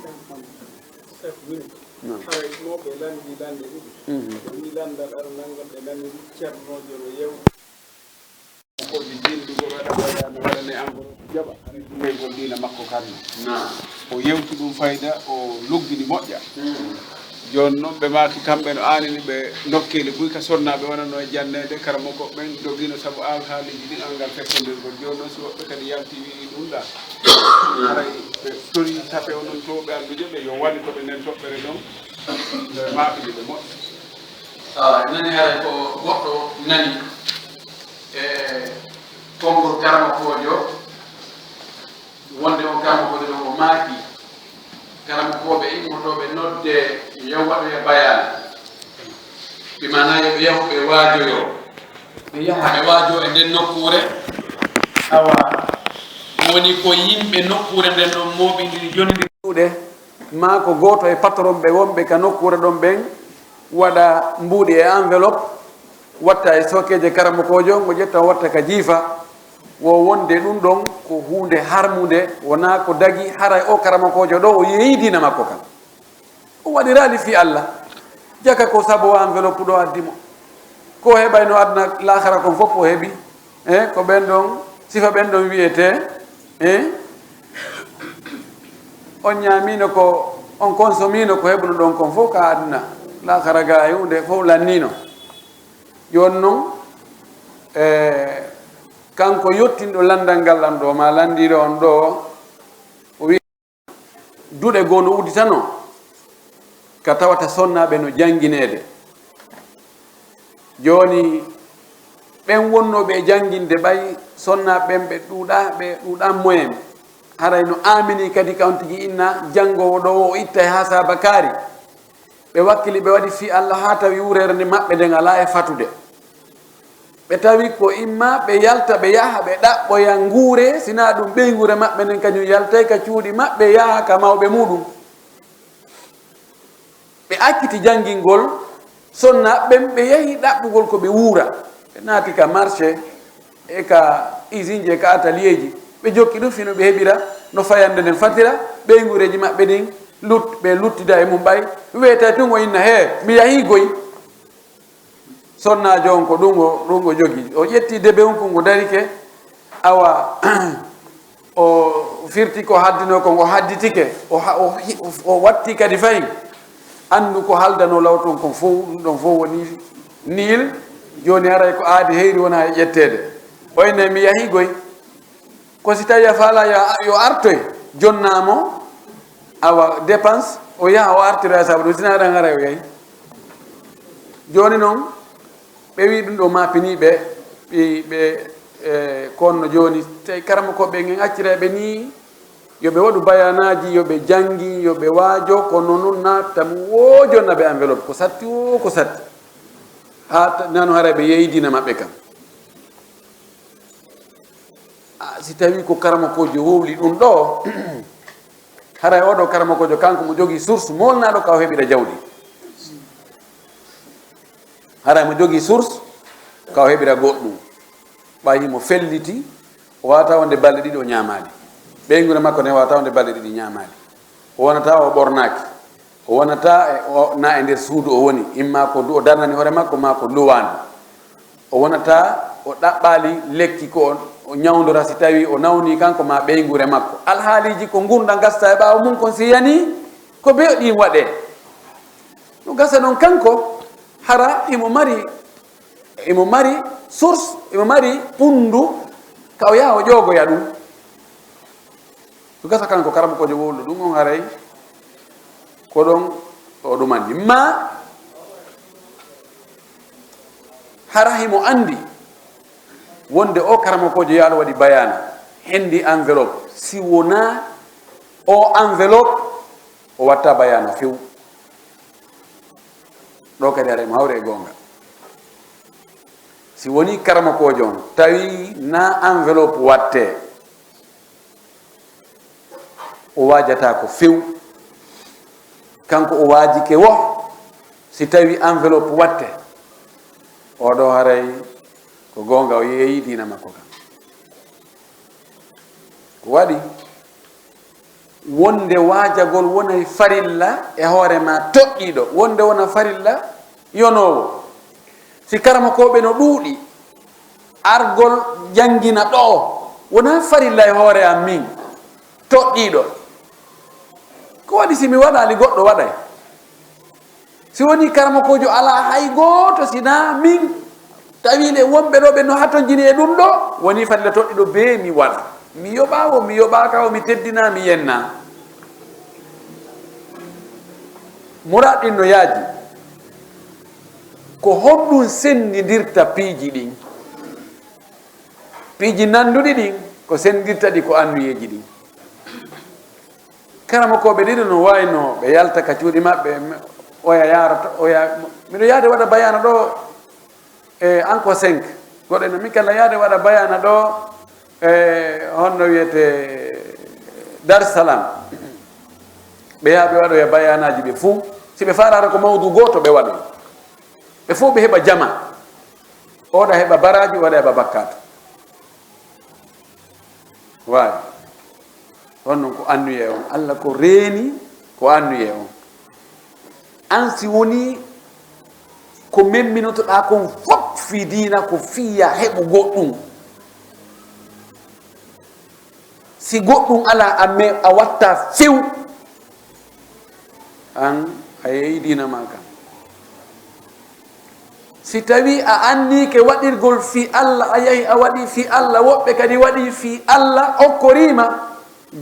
Naam. Haray mawɓe lanndii lannde ɗiɗi. Mhm. Ɓe wii lanndal aranal ngal ɓe lanndii ceernoojo no yew-, ko ɗi jillugol waɗa ɓayda mi waɗane engrais jaɓa. Haray ɗum woygol diina makko kan. Naam. O yewti ɗum fayda, o luggini moƴƴa. Mhm. Jooni noon ɓe maaki kamɓe no aanini ɓe nokkeeli buy ka sonnaaɓe wonano e janneede, karamoko ɓen dogino sabu alhaaliiji ɗin anngal fekkondirgol. Jooni noon si woɓɓe kadi yalti wi'i ɗum ɗa. Haray ɓe tori tape onon to ɓe anndude ɓe yo wallito ɓe nden toɓɓere ɗon. Ɓe maɓɓini ɓe moƴƴa. Ah, nani haray ko goɗɗo nani e konngol karamokoojo, wonde on karamokoojo ɗon o maaki, karamokooɓe immotooɓe nodde yo waɗoya bayaana. Bi maanaa yo ɓe yahu ɓe waajoyoo. Ɓe yaha ɓe waajoo e nden nokkuure. Awa, woni ko yimɓe nokkuure nden ɗon mooɓindiri, jonnindiri juuɗe, maa ko gooto e patron ɓe wonɓe ka nokkuure ɗon ɓen waɗa mbuuɗi e enveloppe, watta e sookeeje karamokoojo, ngo ƴetta o watta ka jiifa. Wo wonde ɗum ɗon ko huunde harmunde, wonaa ko dagi, haray o karamokoojo ɗo o yeeyi diina makko kan. O waɗiraali fii Alla. Jaka ko sabu o enveloppe ɗo addi mo. Ko o heɓayno aduna laakara kon fof o heɓi. Eh, ko ɓen ɗon, sifa ɓen ɗon wi'etee, eh, on ñaamiino ko, on konsomiino ko heɓuno ɗon kon fof ka aduna. Laakara ga e huunde fof lanniino. Jooni non, eh, Kanko yottinɗo lanndal ngal lan ɗo, ma lanndiiɗo on ɗo, o wi'i duɗe goo no udditanoo, ka tawata sonnaaɓe no janngineede. Jooni, ɓen wonnooɓe e jannginde, ɓay sonnaaɓe ɓen ɓe ɗuuɗaa, ɓe ɗuuɗaa moyen, haray no aaminii kadi ka on tigi inna janngoowo ɗo o ittay haa saabakaari. Ɓe wakkili, ɓe waɗi fii Alla haa tawi wuureere nde maɓɓe nden alaa e fatude. Ɓe tawi ko imma ɓe yalta, ɓe yaha, ɓe ɗaɓɓoya nguure, si naa ɗum ɓeynguure maɓɓe nden kañum yaltay ka cuuɗi maɓɓe, yaha ka mawɓe muuɗum. Ɓe acciti janngingol sonnaaɓe ɓen, ɓe yahi ɗaɓɓugol ko ɓe wuura. Ɓe naati ka marché e ka usine e ka atelier ji. Ɓe jokki ɗum fii no ɓe heɓira no fayannde nden fatira, ɓeynguureeji maɓɓe ɗin lut-, ɓe luttida e mum ɓay. Weetay tun o inna, "Hee, mi yahii goy." Sonnaajo on ko ɗum o, ɗum o jogii. O ƴetti debe on kon, o darike. Awa, o firti ko haddinoo kon, o hadditike. O ha-, o hi-, o watti kadi fahin. Anndu ko haldanoo law ton kon fow, ɗum ɗon fow woni niil. Jooni haray ko aadi heyri wona e ƴetteede. O inna, "Mi yahii goy." Ko si tawii a faalaa yo a, yo artoy, jonnaa mo, awa, dépense, o yaha o artiroya sabu ɗum, si naa ɗan haray o yahi. Jooni non, ɓe wi'i ɗum ɗoo maapinii ɓe, ɓe, ɓe, e, ko honno jooni, tawi karamokooɓe ɓen en acciray ɓe nii, yo ɓe waɗu bayaanaaji, yo ɓe janngi, yo ɓe waajo, kono non naata mo woo jonna ɓe enveloppe, ko satti woo, ko satti. Haa ta-, nanu haray ɓe yeeyi diina maɓɓe kan. Ah, si tawii ko karamokoojo wowli ɗum ɗoo, haray oo ɗoo karamokoojo kanko mo jogii source moolnaaɗo ka o heɓira jawdi. Haray mo jogii source ka o heɓira goɗɗum. Ɓay himo felliti, o waawata wonde balɗe ɗiɗi o ñaamaali. Ɓeynguure makko nden waawata wonde balɗe ɗiɗi ñaamaali. O wonata o ɓornaaki. O wonata e, o, na e nder suudu o woni. Imma ko du o darnani hoore makko, maa ko luwaandu. O wonata o ɗaɓɓaali lekki ko o, o ñawndora si tawii o nawnii kanko maa ɓeynguure makko. Alhaaliiji ko ngurndan gasta e ɓaawo mum kon si yanii, ko bee ɗin waɗee. No gasa non kanko, hara himo mari, himo mari source, himo mari pundu ka o yaha o ƴoogoya ɗum. Ɗum gasa kanko karamokoojo wowluɗo ɗum on haray ko ɗon o ɗumani. Ma hara himo anndi wonde o karamokoojo yaalo waɗi bayaana, hendi enveloppe. Si wonaa o enveloppe, o watta bayaana few. Ɗo kadi haray mo hawri e goonga. Si wonii karamokoojo on, tawi na enveloppe wattee, o waajataako few. Kanko o waajike wo, si tawi enveloppe watte, oo ɗoo haray ko goonga, o yeeyii diina makko kan. Ko waɗi wonde waajagol wonay farilla e hoore maa toɗɗiiɗo, wonde wona farilla yonoowo. Si karamokooɓe no ɗuuɗi, argol janngina ɗoo wonaa farilla e hoore am min toɗɗiiɗo. Ko waɗi si mi waɗaali goɗɗo waɗay? Si wonii karamokoojo alaa hay gooto si naa min, tawi le wonɓe ɗoo ɓe no hatonjini e ɗum ɗoo, wonii farilla toɗɗiiɗo bee mi waɗa. Mi yoɓaa wo, mi yoɓaaka wo, mi teddinaa, mi yennaa. Muraad ɗin no yaaji. Ko honɗum senndindirta piiji ɗin? Piiji nannduɗi ɗin, ko senndirta ɗi ko annuyeeji ɗin. Karamokooɓe ɗiɗo no waayno ɓe yalta ka cuuɗi maɓɓe, oya yaarata, oya, miɗo yaade waɗa bayaana ɗoo, e, an ko cinq, goɗɗo no min kala yaade waɗa bayaana ɗoo, e, honno wiyetee, Dar Salam. Ɓe yaha ɓe waɗoya bayaanaaji ɓe fuu, si ɓe faalaaka ko mawdu gooto ɓe waɗoy. Ɓe fow ɓe heɓa jama. Oɗa heɓa baraaji, oɗa heɓa bakkaatu. Waawi. On non ko annuye on. Alla ko reeni ko annuye on. An si wonii ko memminotoɗaa kon fof fii diina ko fii ya heɓu goɗɗum. Si goɗɗum alaa, a me-, a watta few, an a yeeyi diina maa kan. Si tawii a anniike waɗirgol fii Alla, a yahi a waɗi fii Alla, woɓɓe kadi waɗi fii Alla, okkoriima,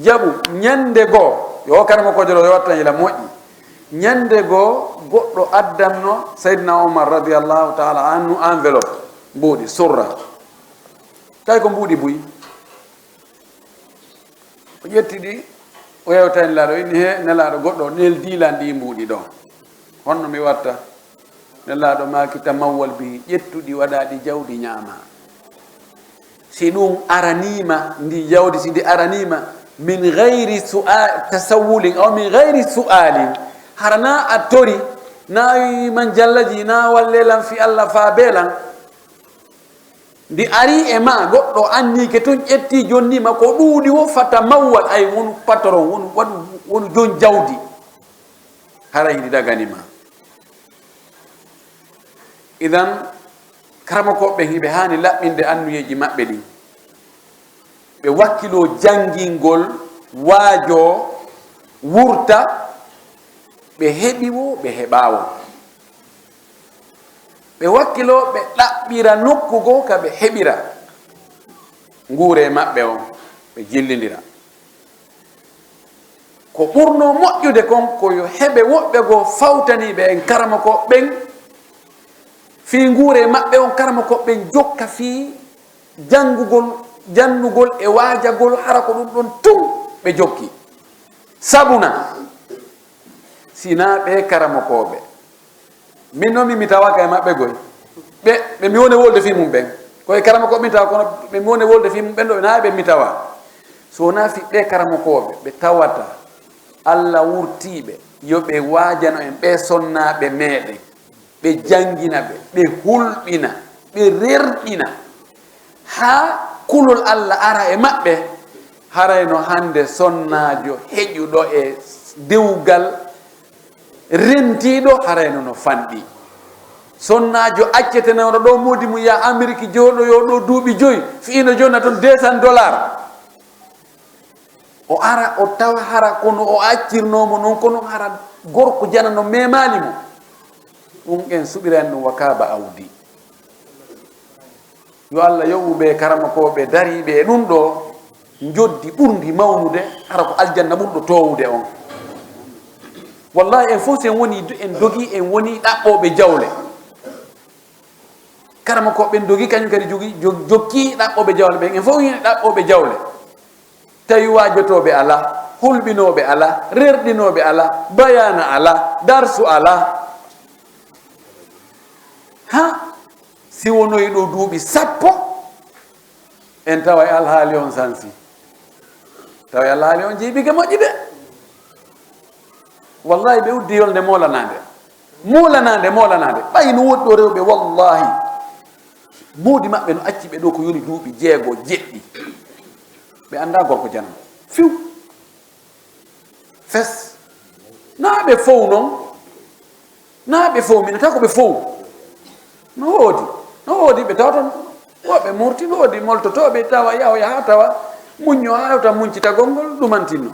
jaɓu. Ñannde goo, yo o karamokoojo ɗoo, yo wattan yila moƴƴi. Ñannde goo, goɗɗo addanno Seydina Omar radiyallahu taala anhu enveloppe, mbuuɗi, surra. Tawi ko mbuuɗi buy. O ƴetti ɗi, o yewtani Nelaaɗo, inni, "He, Nelaaɗo, goɗɗo neldi lan ɗi mbuuɗi ɗo. Honno mi watta?" Nelaaɗo maaki, "Tamawwal bi, ƴettu ɗi, waɗa ɗi jawdi, ñaama. Si ɗum araniima, ndi jawdi, si ndi araniima, min gayri su'a-, tasawwulin, aw min gayri su'alin, hara na a tori, na wi man jallaji, na walle lan fii Alla faa be lan." Ndi arii e maa, goɗɗo anniike tun, ƴetti, jonni ma ko ɗuuɗi wo, fata mawwal, ay, wonu patron, wonu, waɗu, wonu jon jawdi. Haray ndi dagani ma. Idan, karamokooɓe ɓen, hiɓe haani laɓɓinde anniyeeji maɓɓe ɗin. Ɓe wakkiloo janngingol, waajoo, wurta, ɓe heɓi wo, ɓe heɓaa wo. Ɓe wakkiloo ɓe ɗaɓɓira nokku goo ka ɓe heɓira nguuree maɓɓe on, ɓe jillindira. Ko ɓurnoo moƴƴude kon ko yo heɓe woɓɓe goo fawtaniiɓe en karamokooɓe ɓen fii nguuree maɓɓe on, karamokooɓe ɓen jokka fii janngugol, jannugol e waajagol, hara ko ɗum ɗon tun ɓe jokki. Sabuna, si naa ɓee karamokooɓe, min noon mi, mi tawaaka e maɓɓe goy. Ɓe, ɓe mi woni wolde fii mum ɓen. Ko e karamokooɓe min tawa, kono ɓe mi woni wolde fii mum ɓen ɗo, ɓe naa ɓe mi tawa. So wonaa fii ɓee karamokooɓe, ɓe tawata Alla wurtiiɓe, yo ɓe waajano en ɓee sonnaaɓe meeɗen. Ɓe janngina ɓe, ɓe hulɓina, ɓe rerɗina, haa kulol Alla ara e maɓɓe, haray no hannde sonnaajo heƴuɗo e dewgal rentiiɗo, haray no no fanɗi. Sonnaajo accetenooɗo ɗo moodi mum yaa Amerik, jooɗoyoo ɗo duuɓi joyi, fiino jonna toon deux cents dollars. O ara, o tawa hara kono o accirnoo mo non, kono hara gorko janano memaali mo. Ɗum en suɓirani ɗum wa kaaba awdi. Yo Allah yoɓu ɓe karamokooɓe dariiɓe e ɗum ɗo njoddi ɓurndi mawnude, hara ko aljanna ɓurɗo toowude on. Wallahi, en fof, si en woni, en dogi, en woni ɗaɓɓooɓe jawle. Karamokooɓe ɓen dogi, kañum kadi jogi, jo-, jokki ɗaɓɓooɓe jawle ɓen. En fof woni ɗaɓɓooɓe jawle. Tawi waajotooɓe alaa, hulɓinooɓe alaa, rerɗinooɓe alaa, bayaana alaa, darsu alaa. Ha? Si wonoyi ɗo duuɓi sappo, en taway alhaali on sansi. Taway alhaali on jiiɓike moƴƴi de. Wallahi, ɓe uddi yolnde moolanaande. Moolanaande, moolanaande. Ɓay no woodi ɗo rewɓe, wallahi. Moodi maɓɓe no acci ɓe ɗo ko yoni duuɓi jeego, jeɗɗi. Ɓe anndaa gorko janano. Fiw. Fes. Naa ɓe fow non. Naa ɓe fow, mi nata ko ɓe fow. No woodi. No woodi ɓe tawa toon. Woɓɓe murti, no woodi moltotooɓe tawa yaho yaha tawa. Muñño haa hewta muñcitagol ngol ɗumantinno.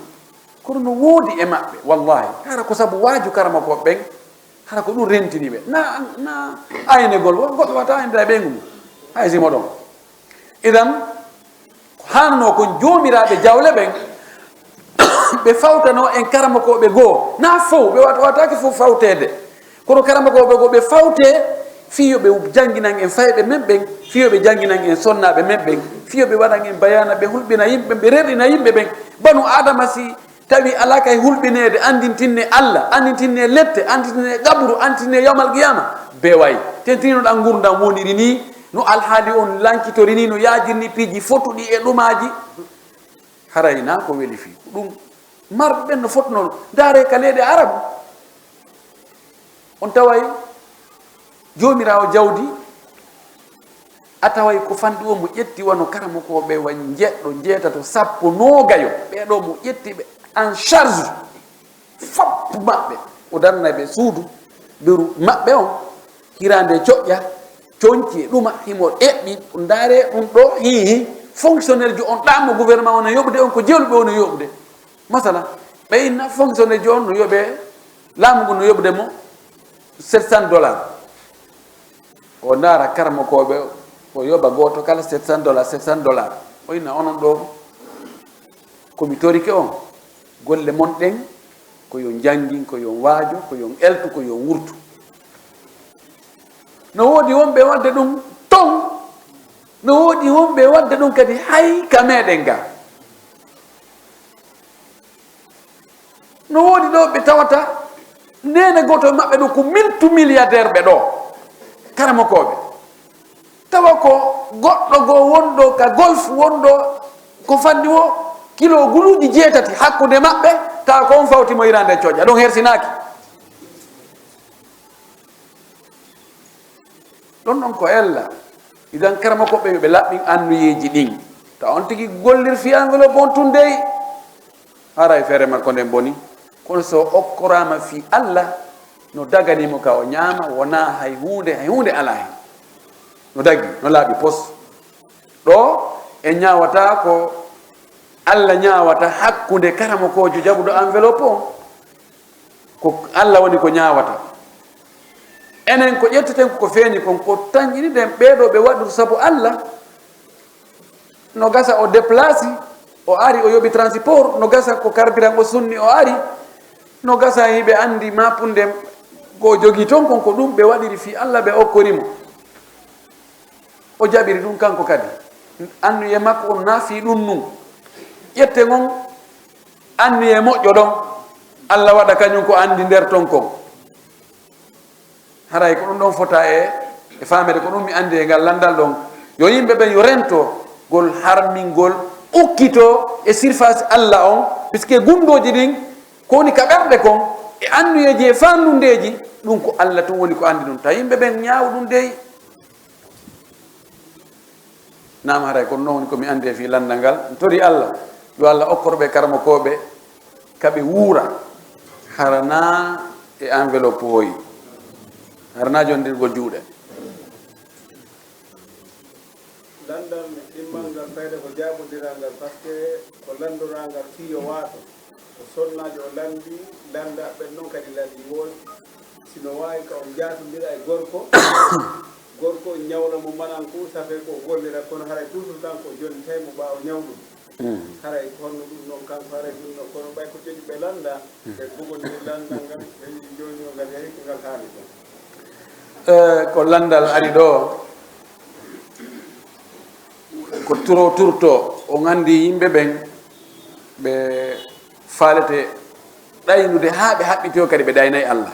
Kono no woodi e maɓɓe, wallahi. Hara ko sabu waaju karamokooɓe ɓen. Hara ko ɗum rentini ɓe. Na, na aynegol, wo-, goɗɗo wata aynida e ɓeyngu mum. Hay si moɗon. Idan, ko haananoo kon joomiraaɓe jawle ɓen, ɓe fawtanoo en karamokooɓe goo. Na fow, ɓe wat-, wataake fow fawteede. Kono karamokooɓe goo, ɓe fawtee fii yo ɓe jannginan en fayɓe men ɓen, fii yo ɓe jannginan en sonnaaɓe men ɓen, fii yo ɓe waɗan en bayaana, ɓe hulɓina yimɓe, ɓe rerɗina yimɓe ɓen. Banu Aadama si tawi alaa kay hulɓineede, anndintinne Allah, anndintinne lette, anndintinne qabru, anndintinne yawmal qiyama, beway. Tentiniino ɗan ngurndan woniri nii, no alhaali on lankitori nii, no yaajiri nii piiji fotuɗi e ɗumaaji. Haray naa ko weli fii. Ko ɗum marɓe ɓen no fotnoo. Ndaaree ka leyɗe Arabu. On taway joomiraawo jawdi, a taway ko fanɗi on mo ƴetti wano karamokooɓe wa njeɗɗo, njeetato, sappo, noogayo. Ɓee ɗoo mo ƴetti ɓe en charge. Fop maɓɓe. O darnay ɓe suudu, beru maɓɓe on, hiraande coƴƴa, conci e ɗuma, himo eɓɓi, ndaaree ɗum ɗoo, hii, hii. Fonctionnaire jo on, ɗaamo gouvernement on no yoɓude on, ko jelu ɓe on no yoɓude. Masala, ɓe inna fonctionnaire jo on no yoɓe, laamu ngun no yoɓude mo sept cents dollars. O ndaara karamokooɓe, o yoɓa gooto kala sept cents dollars, sept cents dollars. O inna onon ɗo, ko mi torike on, golle mon ɗen, ko yo njangin, ko yo waajo, ko yo eltu, ko yo wurtu. No woodi wonɓe waɗde ɗum ton, no woodi wonɓe waɗde ɗum kadi hay ka meɗen ga. No woodi ɗo ɓe tawata neene gooto e maɓɓe ɗo ko multimilliardaire ɓe ɗo, karamokooɓe. Tawa ko goɗɗo goo wonɗo ka golf, wonɗo ko fanni wo kilo guluuji jeetati hakkunde maɓɓe, tawa ko on fawti mo hiraande e coƴa, ɗon hersinaaki. Ɗon ɗon ko ella. Idan karamokooɓe yo ɓe laɓɓin annuyeeji ɗin. Tawa on tigi gollir fii enveloppe on tun dey. Haray feere makko nden boni. Kono so okkoraama fii Alla, no daganii mo ka o ñaama, wonaa hay huunde, hay huunde alaa hen. No dagi, no laaɓi pos. Ɗo en ñaawata ko Alla ñaawata hakkunde karamokoojo jaɓuɗo enveloppe on. Ko Alla woni ko ñaawata. Enen ko ƴetteten ko feeñi kon, ko tanƴiniɗen ɓee ɗo ɓe waɗude sabu Alla. No gasa o déplacé, o ari, o yoɓi transport, no gasa ko carburant o sunni, o ari. No gasa hiɓe anndi maapunde ko o jogii ton kon, ko ɗum ɓe waɗiri fii Alla, ɓe okkori mo. O jaɓiri ɗum kanko kadi. Annuye makko on na fii ɗum nun. Ƴetten on annuye moƴƴo ɗon. Alla waɗa kañum ko anndi nder ton kon. Haray ko ɗum ɗon fota e, e faamede ko ɗum mi anndi e ngal lanndal ɗon. Yo yimɓe ɓen yo rento gol harmingol, ukkito e surface Alla on, puisque gunndooji ɗin ko woni ka ɓerɗe kon, e annuyeeji e faandundeeji, ɗum ko Alla tun woni ko anndi ɗum. Tawa yimɓe ɓen ñaawu ɗum dey. Naam, haray ko non woni ko mi anndi e fii lanndal ngal. Mi torii Alla, yo Alla okkor ɓe karamokooɓe ka ɓe wuura, hara naa e enveloppe hoyi, hara naa jonndirgol juuɗe. Lanndal ɗimmal ngal fayda ko jaaɓondiral ngal, parce que ko lanndoraa ngal fii yo waato. Ko sonnaajo o lanndi, lannda ɓen non kadi lanndi woodi. Si no waawi ka on njaatondira e gorko, gorko on ñawla mo manan ko, ça fait ko o gollira, kono haray toujours kanko o jonnitay mo ɓaawo ñawlude. Mm. Haray ko honno ɗum non kanko, haray ɗum non, kono ɓay ko jogi ɓe lannda, ɓe bugondiri lanndal ngal, ɓe wi'i jooni o ngal yahi ko ngal haani kon. Eh, ko lanndal ari ɗo, ko turo turto, o nganndi yimɓe ɓen, ɓe faalete ɗaynude haa ɓe haɓɓiti o kadi ɓe ɗaynay Alla.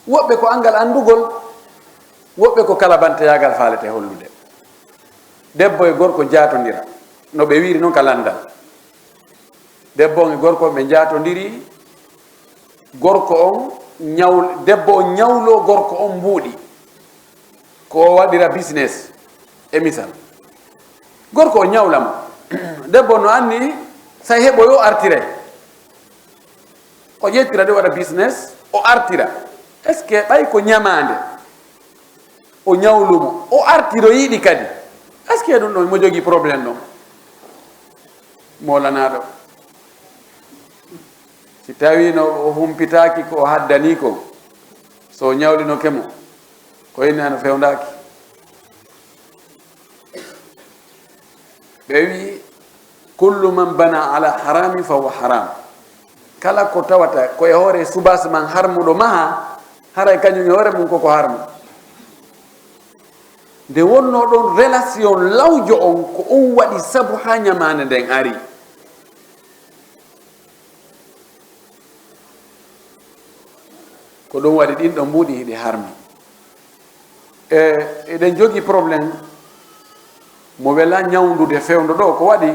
Woɓɓe ko anngal anndugol, woɓɓe ko kalabanteyaagal faalete hollude. Debbo e gorko jaatondira, no ɓe wiiri non ka lanndal. Debbo on e gorko on ɓe jaatondiri, gorko on ñawl-, debbo on ñawloo gorko on mbuuɗi. Ko o waɗira business, e misal. Gorko on ñawla mo. Debbo on no anndi, say heɓoyo artire. O ƴettira ɗi waɗa business, o artira. Est-ce que ɓay ko ñamaande? O ñawlu mo. O artiroyi ɗi kadi. Est-ce que ɗum ɗon mo jogii problème ɗon? Moolanaaɗo. Si tawii no o humpitaaki ko o haddanii kon, so o ñawlinoke mo, ko inna no fewndaaki. Ɓe wi'i, "Kullu man bana ala harami fa huwa haram." Kala ko tawata ko e hoore subaas man harmuɗo maha, haray kañum e hoore mum koko harmu. Nde wonnoo ɗon relation lawjo on, ko on waɗi sabu haa ñamaande nden ari. Ko ɗum waɗi ɗin ɗon mbuuɗi hiɗi harmi. E, eɗen jogii problème mo wela ñawndude fewndo ɗo. Ko waɗi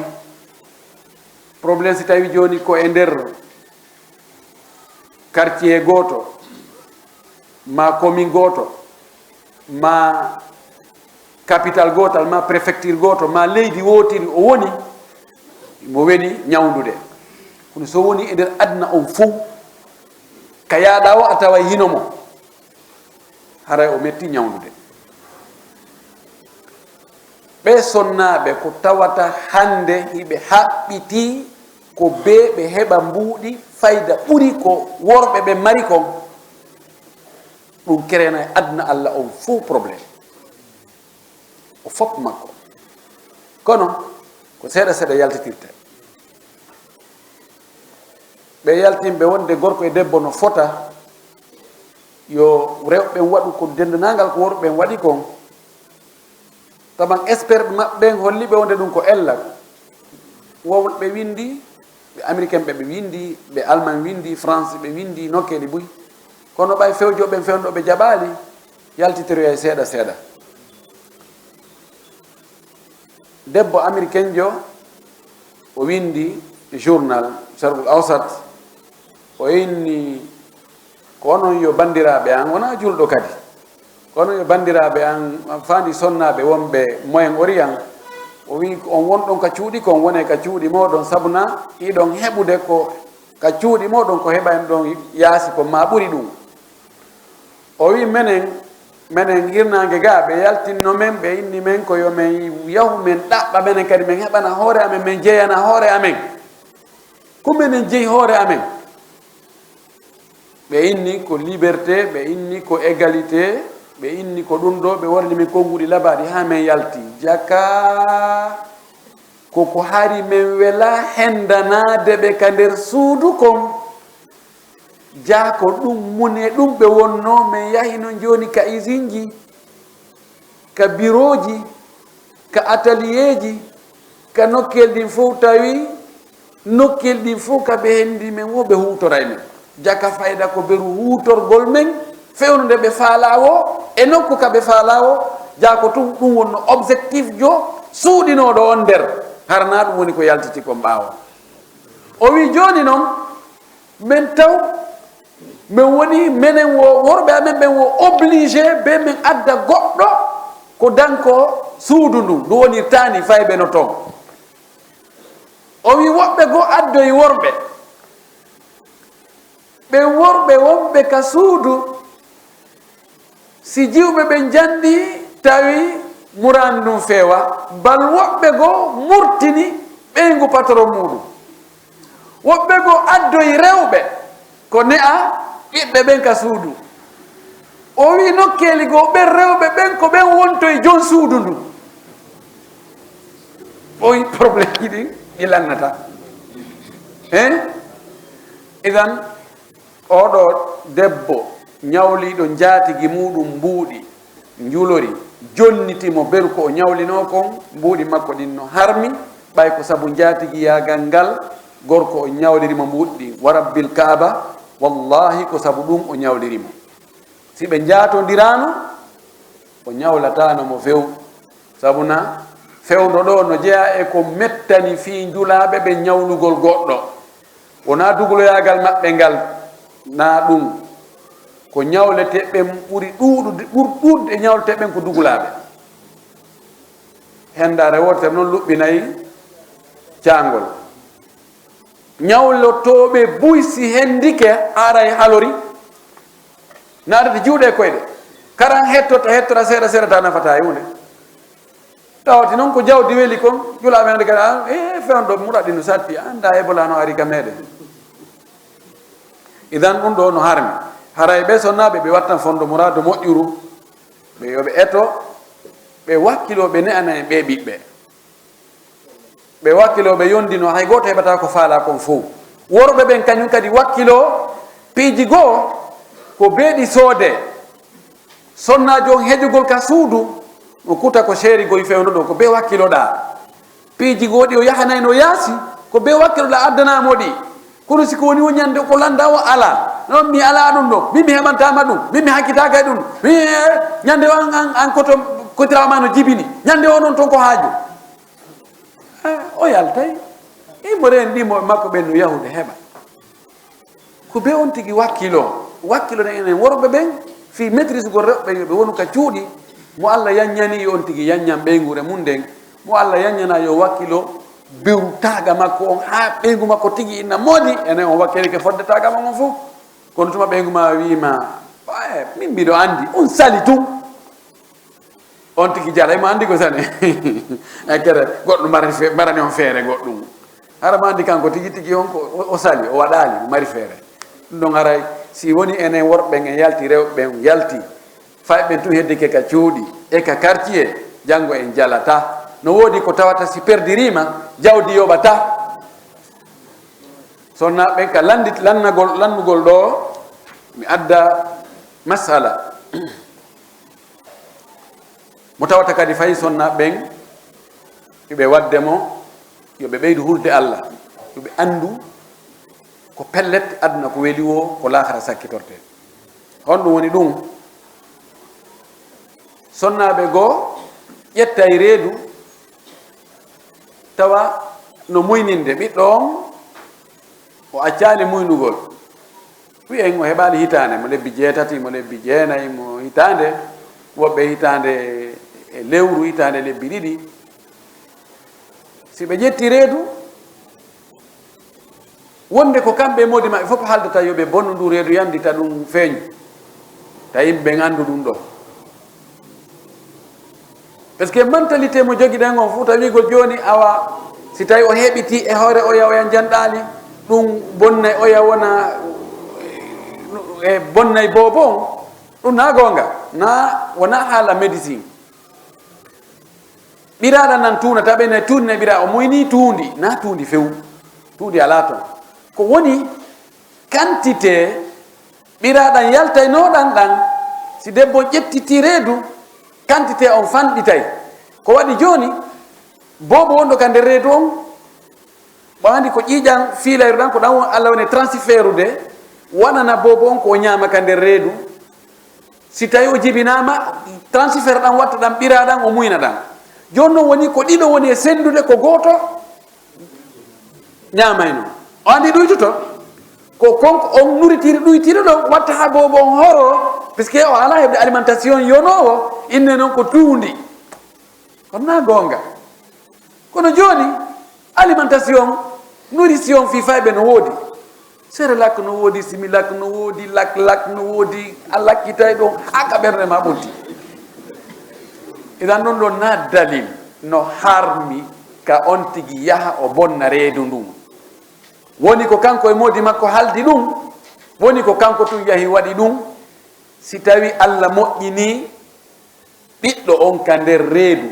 problème si tawi jooni ko e nder quartier gooto, ma commune gooto, ma capital gootal, ma préfecture gooto, ma leydi wootiri o woni, mo weli ñawndude. Kono so woni e nder aduna on fow, ka yaaɗa o a taway hino mo, haray o metti ñawndude. Ɓee sonnaaɓe ko tawata hannde hiɓe haɓɓitii ko bee ɓe heɓa mbuuɗi fayda ɓuri ko worɓe ɓen mari kon. Ɗum kerena e aduna Allah on fof problème. O fof makko. Kono ko seeɗa seeɗa yaltitirte. Ɓe yaltinɓe wonde gorko e debbo no fota, yo rewɓe ɓen waɗu ko denndaangal ko worɓe ɓen waɗi kon. Taban expert maɓɓe ɓen holli ɓe wonde ɗum ko ella. Wowɓe windi, ɓe Américain ɓe ɓe windi, ɓe Allemagne windi, France ɓe windi, nokkeeli buy. Kono ɓay fewjooɓe ɓen fewndo ɓe jaɓaali, yaltitoyoya seeɗa seeɗa. Debbo Américain jo, o windi journal Sharqul Awsat, o inni, ko onon yo banndiraaɓe an, wonaa julɗo kadi. Ko onon yo banndiraaɓe an, faandi sonnaaɓe wonɓe Moyen Orient, o wi, on wonɗon ka cuuɗi kon, wone ka cuuɗi mooɗon, sabuna hiɗon heɓude ko ka cuuɗi mooɗon, ko heɓa en ɗon yaasi kon, ma ɓuri ɗum. O wi, menen, menen hirnaange ga, ɓe yaltinno men, ɓe inni men ko yo men yahu men ɗaɓɓa, menen kadi men heɓana hoore amen, men jeyana hoore amen. Ko menen jeyi hoore amen. Ɓe inni ko liberté, ɓe inni ko égalité, ɓe inni ko ɗum ɗo, ɓe warni min konnguɗi labaaɗi haa min yalti. Jaka ko ko hari min wela hendanaade ɓe ka nder suudu kon. Jaa ko ɗum mune ɗum ɓe wonno, min yahi non jooni ka isinji, ka birooji, ka ataliyeeji, ka nokkeeli ɗin fof, tawi nokkeeli ɗin fof ka ɓe hendi men wo ɓe huutoray men. Jaka fayda ko beru huutorgol men, fewndo nde ɓe faalaa wo, e nokku ka ɓe faalaa wo, jaa ko tun ɗum wonno objectif jo suuɗinooɗo on nder, hara naa ɗum woni ko yaltiti kon ɓaawo. O wi jooni non, men taw, men woni, menen wo, worɓe amen ɓen wo obligé be men adda goɗɗo ko danko suudu ndu, ndu wonirtaani fayɓe no ton. O wi woɓɓe goo addoyi worɓe. Ɓen worɓe wonɓe ka suudu, si jiwɓe ɓen janɗi, tawi muraadu ndun feewa, bal woɓɓe goo murtini ɓeyngu patron muuɗum. Woɓɓe goo addoyi rewɓe, ko ne'a ɓiɓɓe ɓen ka suudu. O wi nokkeeli goo, ɓen rewɓe ɓen, ko ɓen wontoyi jon suudu ndun. O wi problème ji ɗin, ɗi lannata. Hein? Idan, oɗo debbo ñawliiɗo njaatigi muuɗum mbuuɗi, njulori, jonniti mo beru ko o ñawlinoo kon, mbuuɗi makko ɗin no harmi, ɓay ko sabu njaatigiyaagal ngal gorko o ñawliri mo mbuuɗi ɗin. Wa rabbil Kaaba, wallahi ko sabu ɗum o ñawliri mo. Si ɓe njaatondiraano, o ñawlataano mo few. Sabu na fewndo ɗoo no jeyaa e ko mettani fii njulaaɓe ɓen ñawlugol goɗɗo. Wonaa duguloyaagal maɓɓe ngal, naa ɗum. Ko ñawletee ɓen ɓuri ɗuuɗude, ɓur ɗuuɗude e ñawletee ɓen ko dugulaaɓe. Hendaare wootere non luɓɓinay caangol. Ñawlotooɓe buy si hendike, haray halori, naatata juuɗe e koyɗe. Karan hettoto, hettora seeɗa seeɗa, ta nafataa e huunde. Tawati non ko jawdi weli kon, julaaɓe hannde kadi, a, e, fewndo muraɗi no satti, annda Ebola no ari ka meɗen. Idan ɗum ɗo no harmi. Haray ɓe sonnaaɓe, ɓe wattan fondo muraadu moƴƴuru, ɓe yo ɓe eto, ɓe wakkiloo, ɓe ne'ana en ɓe ɓiɓɓe. Ɓe wakkiloo, ɓe yondinoo, hay gooto heɓataa ko faalaa kon fow. Worɓe ɓen kañum kadi wakkiloo piiji goo, ko beeɗi soodee. Sonnaajo on heƴugol ka suudu, no kuta ko seeri goy fewndo ɗo, ko bee wakkiloɗaa. Piiji goo ɗi o yahanayno yaasi, ko bee wakkiloɗaa addanaa mo ɗi. Kono si ko woni o ñande ko lannda o alaa, non mi alaa ɗum ɗo, min mi heɓantaama ɗum, min mi hakkitaaka e ɗum, mi, eh, ñande o an, an, an koto kotiraama no jibini, ñande o non ton ko haaju. Ah, o yaltay. Imo reen ɗimo makko ɓen no yahude heɓa. Ko be on tigi wakkilo, wakkilo ne enen worɓe ɓen, fii maîtrise gol rewɓe yo ɓe wonu ka cuuɗi, mo Alla yanñani yo on tigi yanñan ɓeynguure mum nden, mo Alla yanñana yo wakkilo bewtaaga makko on haa ɓeyngu makko tigi inna moodi, enen on wakkilike fodde taaga mon on fof. Kono tuma ɓeyngu ma wiima, "Eh, min mbiɗo anndi, on sali tun." On tigi jala, imo anndi ko sane. E kere, goɗɗo mari fe-, marani on feere goɗɗum. Hara ma anndi kanko tigi tigi on ko o, o sali, o waɗaali, o mari feere. Ɗum ɗon haray, Si woni enen worɓe ɓen en yalti, rewɓe ɓen yalti, fayɓe ɓen tun heddike ka cuuɗi e ka quartier, janngo en jalata. No woodi ko tawata si perdiriima, jawdi yoɓata. Sonnaaɓe ɓen ka lanndit-, lannagol, lannugol ɗoo, mi adda masala mo tawata kadi fay sonnaaɓe ɓen, yo ɓe waɗde mo, yo ɓe ɓeydu hulde Alla, yo ɓe anndu ko pellet aduna ko weli woo, ko laakara sakkitortee. Honɗum woni ɗum? Sonnaaɓe goo ƴettay reedu, tawa no muyninde ɓiɗɗo on, o accaali muynugol. Wi'en o heɓaali hitaande, mo lebbi jeetati, mo lebbi jeenay, mo hitaande, woɓɓe hitaande e lewru, hitaande lebbi ɗiɗi. Si ɓe ƴetti reedu, wonde ko kamɓe e moodi maɓɓe fof haaldata yo ɓe bonnu ndu reedu, yanndita ɗum feeñu, ta yimɓe ɓen anndu ɗum ɗoo. Parce que mentalité mo jogiɗen on fof, tawi wi'ugol jooni, awa, si tawi o heɓiti e hoore oya, oya njanɗaali, ɗum bonnay oya, wona e bonnay boobo on, ɗum na goonga, na, wona haala médecine. Ɓiraaɗo nan tuuna, taɓe ne tuunne ɓira, o muynii tuundi, na tuundi few, tuundi alaa toon. Ko woni quantité ɓiraaɗan yaltaynooɗan ɗan, si debbo ƴettitii reedu, quantité on fanɗitay. Ko waɗi jooni, boobo wonɗo ka nder reedu on, ɓaandi ko ƴiiƴan fiilayru ɗan, ko ɗan won Alla woni transferude, waɗana boobo on ko o ñaama ka nder reedu. Si tawi o jibinaama, transfert ɗan watta ɗan ɓiraaɗan, o muyna ɗan. Jooni non woni ko ɗiɗo woni e senndude, ko gooto ñaamayno. O anndi ɗuytoto. Ko kon on nourriture ɗuytiiɗo ɗon watta haa boobo on horo, puisque o alaa heɓde alimentation yonoowo, inne non ko tuundi. Kono na goonga. Kono jooni, alimentation, nourrition fii fayɓe no woodi. Cerelac no woodi, Similac no woodi, Lac Lac no woodi, a lakkitay ɗon haa ka ɓernde ma ɓotti. Idan ɗum ɗon na dalil no harmi ka on tigi yaha o bonna reedu ndun. Woni ko kanko e moodi makko haldi ɗum, woni ko kanko tun yahi waɗi ɗum. Si tawi Alla moƴƴinii ɓiɗɗo on ka nder reedu,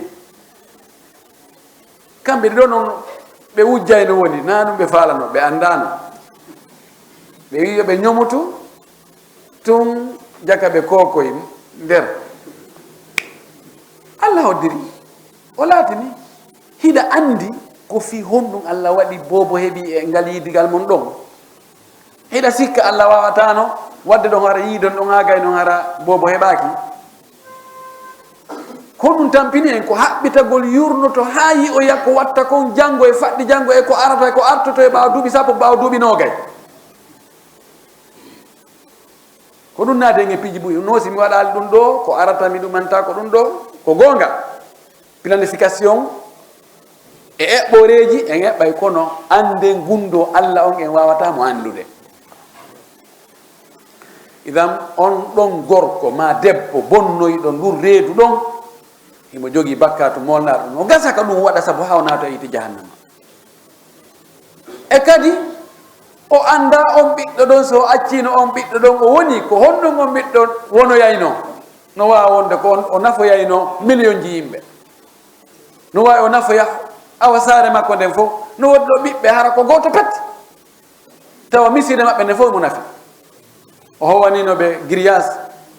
kamɓe ɗiɗo non ɓe wujjayno woni, na ɗum ɓe faalano, ɓe anndaano. Ɓe wi'i yo ɓe ñomotu, tun jaka ɓe kookoy nder. Alla hoddiri, o laatini. Hiɗa anndi ko fii honɗum Alla waɗi boobo heɓi e ngal yidigal mon ɗon? Hiɗa sikka Alla waawataano waɗde ɗon hara yiidon ɗon haa gaynon hara boobo heɓaaki? Ko ɗum tampini en, ko haɓɓitagol yurnoto haa yi'oya ko watta kon janngo e faɗɗi janngo e ko arata e ko artoto e ɓaawo duuɓi sappo, ɓaawo duuɓi noogay. Ko ɗum naati en e piiji buy. No si mi waɗaali ɗum ɗoo, ko arata mi ɗumanta ko ɗum ɗoo, ko goonga. Planification e eɓɓoreeji en eɓɓay, kono annden gunndoo Alla on en waawataa mo anndude. Idan on ɗon gorko maa debbo bonnoyɗo ndun reedu ɗon, himo jogii bakkaatu moolnaaɗo. No gasa ka ɗum waɗa sabu haa o naata yiite jahannama. E kadi, o anndaa on ɓiɗɗo ɗon, so o acciino on ɓiɗɗo ɗon, o woni ko honɗum on ɓiɗɗo wonoyayno? No waawa wonde ko on o nafoyayno miliyonji yimɓe. No waawi o nafoya awa saare makko nden fof. No woodi ɗo ɓiɓɓe hara ko gooto pet. Tawa misiide maɓɓe nden fof mo nafi. O howaniino ɓe grillage,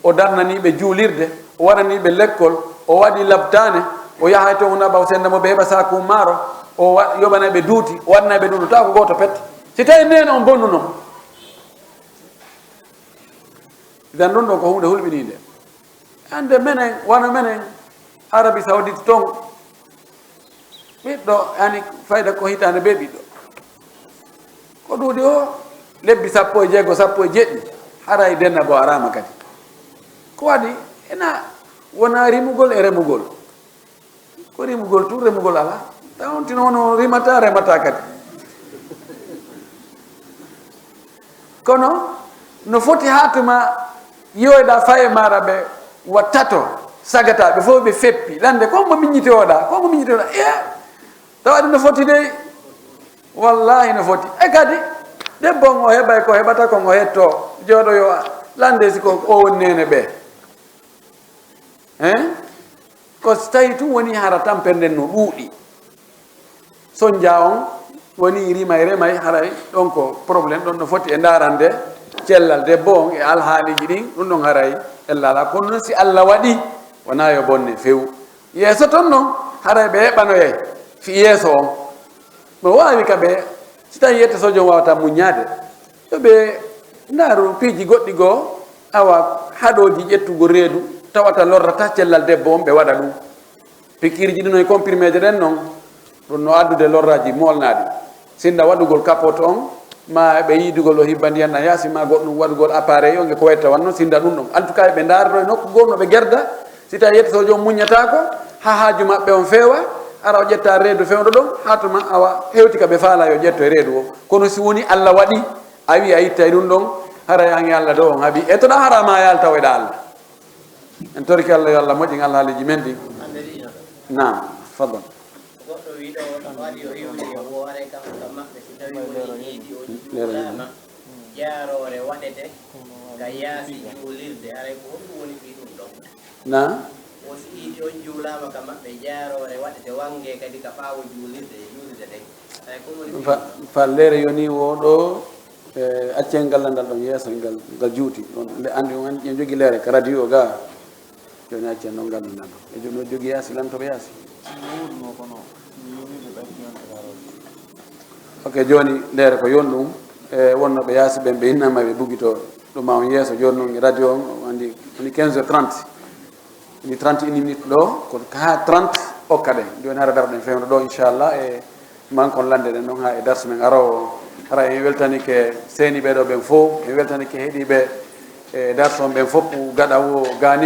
o darnanii ɓe juulirde, o waɗanii ɓe lekkol, o waɗi labtaane, o yahay toon o naɓa, o sennda mo ɓe heɓa saaku maaro, o wa-, yoɓana ɓe duuti, o waɗana ɓe ɗum ɗo, tawa ko gooto pet. Si tawi neene on bonnuno mo. Idan ɗum ɗon ko huunde hulɓiniinde. Hannde menen, wano menen, Arabie Saoudite toon, ɓiɗɗo, yani, fayda ko hitaande bee ɓiɗɗo. Ko ɗuuɗi o, lebbi sappo e jeego, sappo e jeɗɗi, haray dennabo araama kadi. Ko waɗi? Ena wona rimugol e remugol. Ko rimugol tun, remugol alaa. Taw on tino hono rimata, remata kadi. Kono no foti haa tuma yiyoyɗa faye maara ɓe wa tato, sagata ɓe fof ɓe feppi. Lande, ko mo miññitoɗa, ko mo miññitoɗa. E, tawa ɗum no foti dey. Wallahi no foti. E kadi, debbo on o heɓay ko heɓata kon o hetto. Jooɗo yo lande si ko o woni neene ɓe. Hein? Ko si tawi tun woni hara tampere nden no ɗuuɗi. Sonja on woni rimay remay haray ɗon ko problème ɗon no foti e ndarande cellal debbo on e alhaaliji ɗin, ɗum ɗon haray ella alaa. Kono non si Allah waɗi, wonaa yo bonne few. Yeeso ton non, haray ɓe eɓɓanoyay fi yeeso on. No waawi ka ɓe, si tawi yette sojo on wawata muññaade, yo ɓe ndaaru piiji goɗɗi goo, awa haɗooji ƴettugol reedu, tawata lorrata cellal debbo on, ɓe waɗa ɗum. Pikiirji ɗin no e comprimé ji ɗen non, ɗum no addude lorraji moolnaaɗi. Sinda waɗugol capote on, ma ɓe yiidugol o hibba ndiyan ɗan yaasi, ma goɗɗum waɗugol appareil on e ko wayi tawon non, sinda ɗum ɗon. En tout cas, ɓe ndaardo e nokku goo no ɓe gerda, si tawi yette sojo on muññataako, haa haaju maɓɓe on feewa, ara o ƴetta reedu fewndo ɗon, haa tuma awa hewti ka ɓe faala yo ƴetto e reedu o. Kono si woni Allah waɗi, a wi'i a ittay ɗum ɗon, haray an e Allah ɗo on haɓi. E to ɗa harama a yalta o e ɗa Allah. En torike Allah yo Allah moƴƴin alhaaliiji men ɗin. Naam, faddal. Goɗɗo wiɗo waɗi o iwri e hoore kam ka maɓɓe si tawi woni yiidi o juulaama, jaaroore waɗete ka yaasi juulirde, haray ko honɗum woni fii ɗum ɗon? Na? O si yiidi on juulaama ka maɓɓe, jaaroore waɗete wangee kadi ka ɓaawo juulirde e juulirde ɗen. Haray ko woni fii ɗum ɗon? Falleere yoni wo ɗo, e, accen ngal landal ɗon yeeso, ngal, ngal juuti. On nde anndi on en jogi leere ka radio ga. Jooni accen noon ngal landal ɗon. E jooni o jogi yaasi, lantoɓe yaasi. Ok, jooni leere ko yon ɗum. E wonnoɓe yaasi ɓen ɓe innama ɓe bugito ɗum ma on yeeso. Jooni noon radio on, on anndi woni quinze heures trente. Ni trente et une minutes ɗo, ko haa trente okka ɗen. Jooni hara darɗen fewndo ɗo, inchallah, e mankon lande ɗen ɗon haa e darsu men arowo. Hara en weltanike seeni ɓe ɗo ɓen fof, en weltanike heɗiiɓe e darsu on ɓen fof, gaɗa wo gaani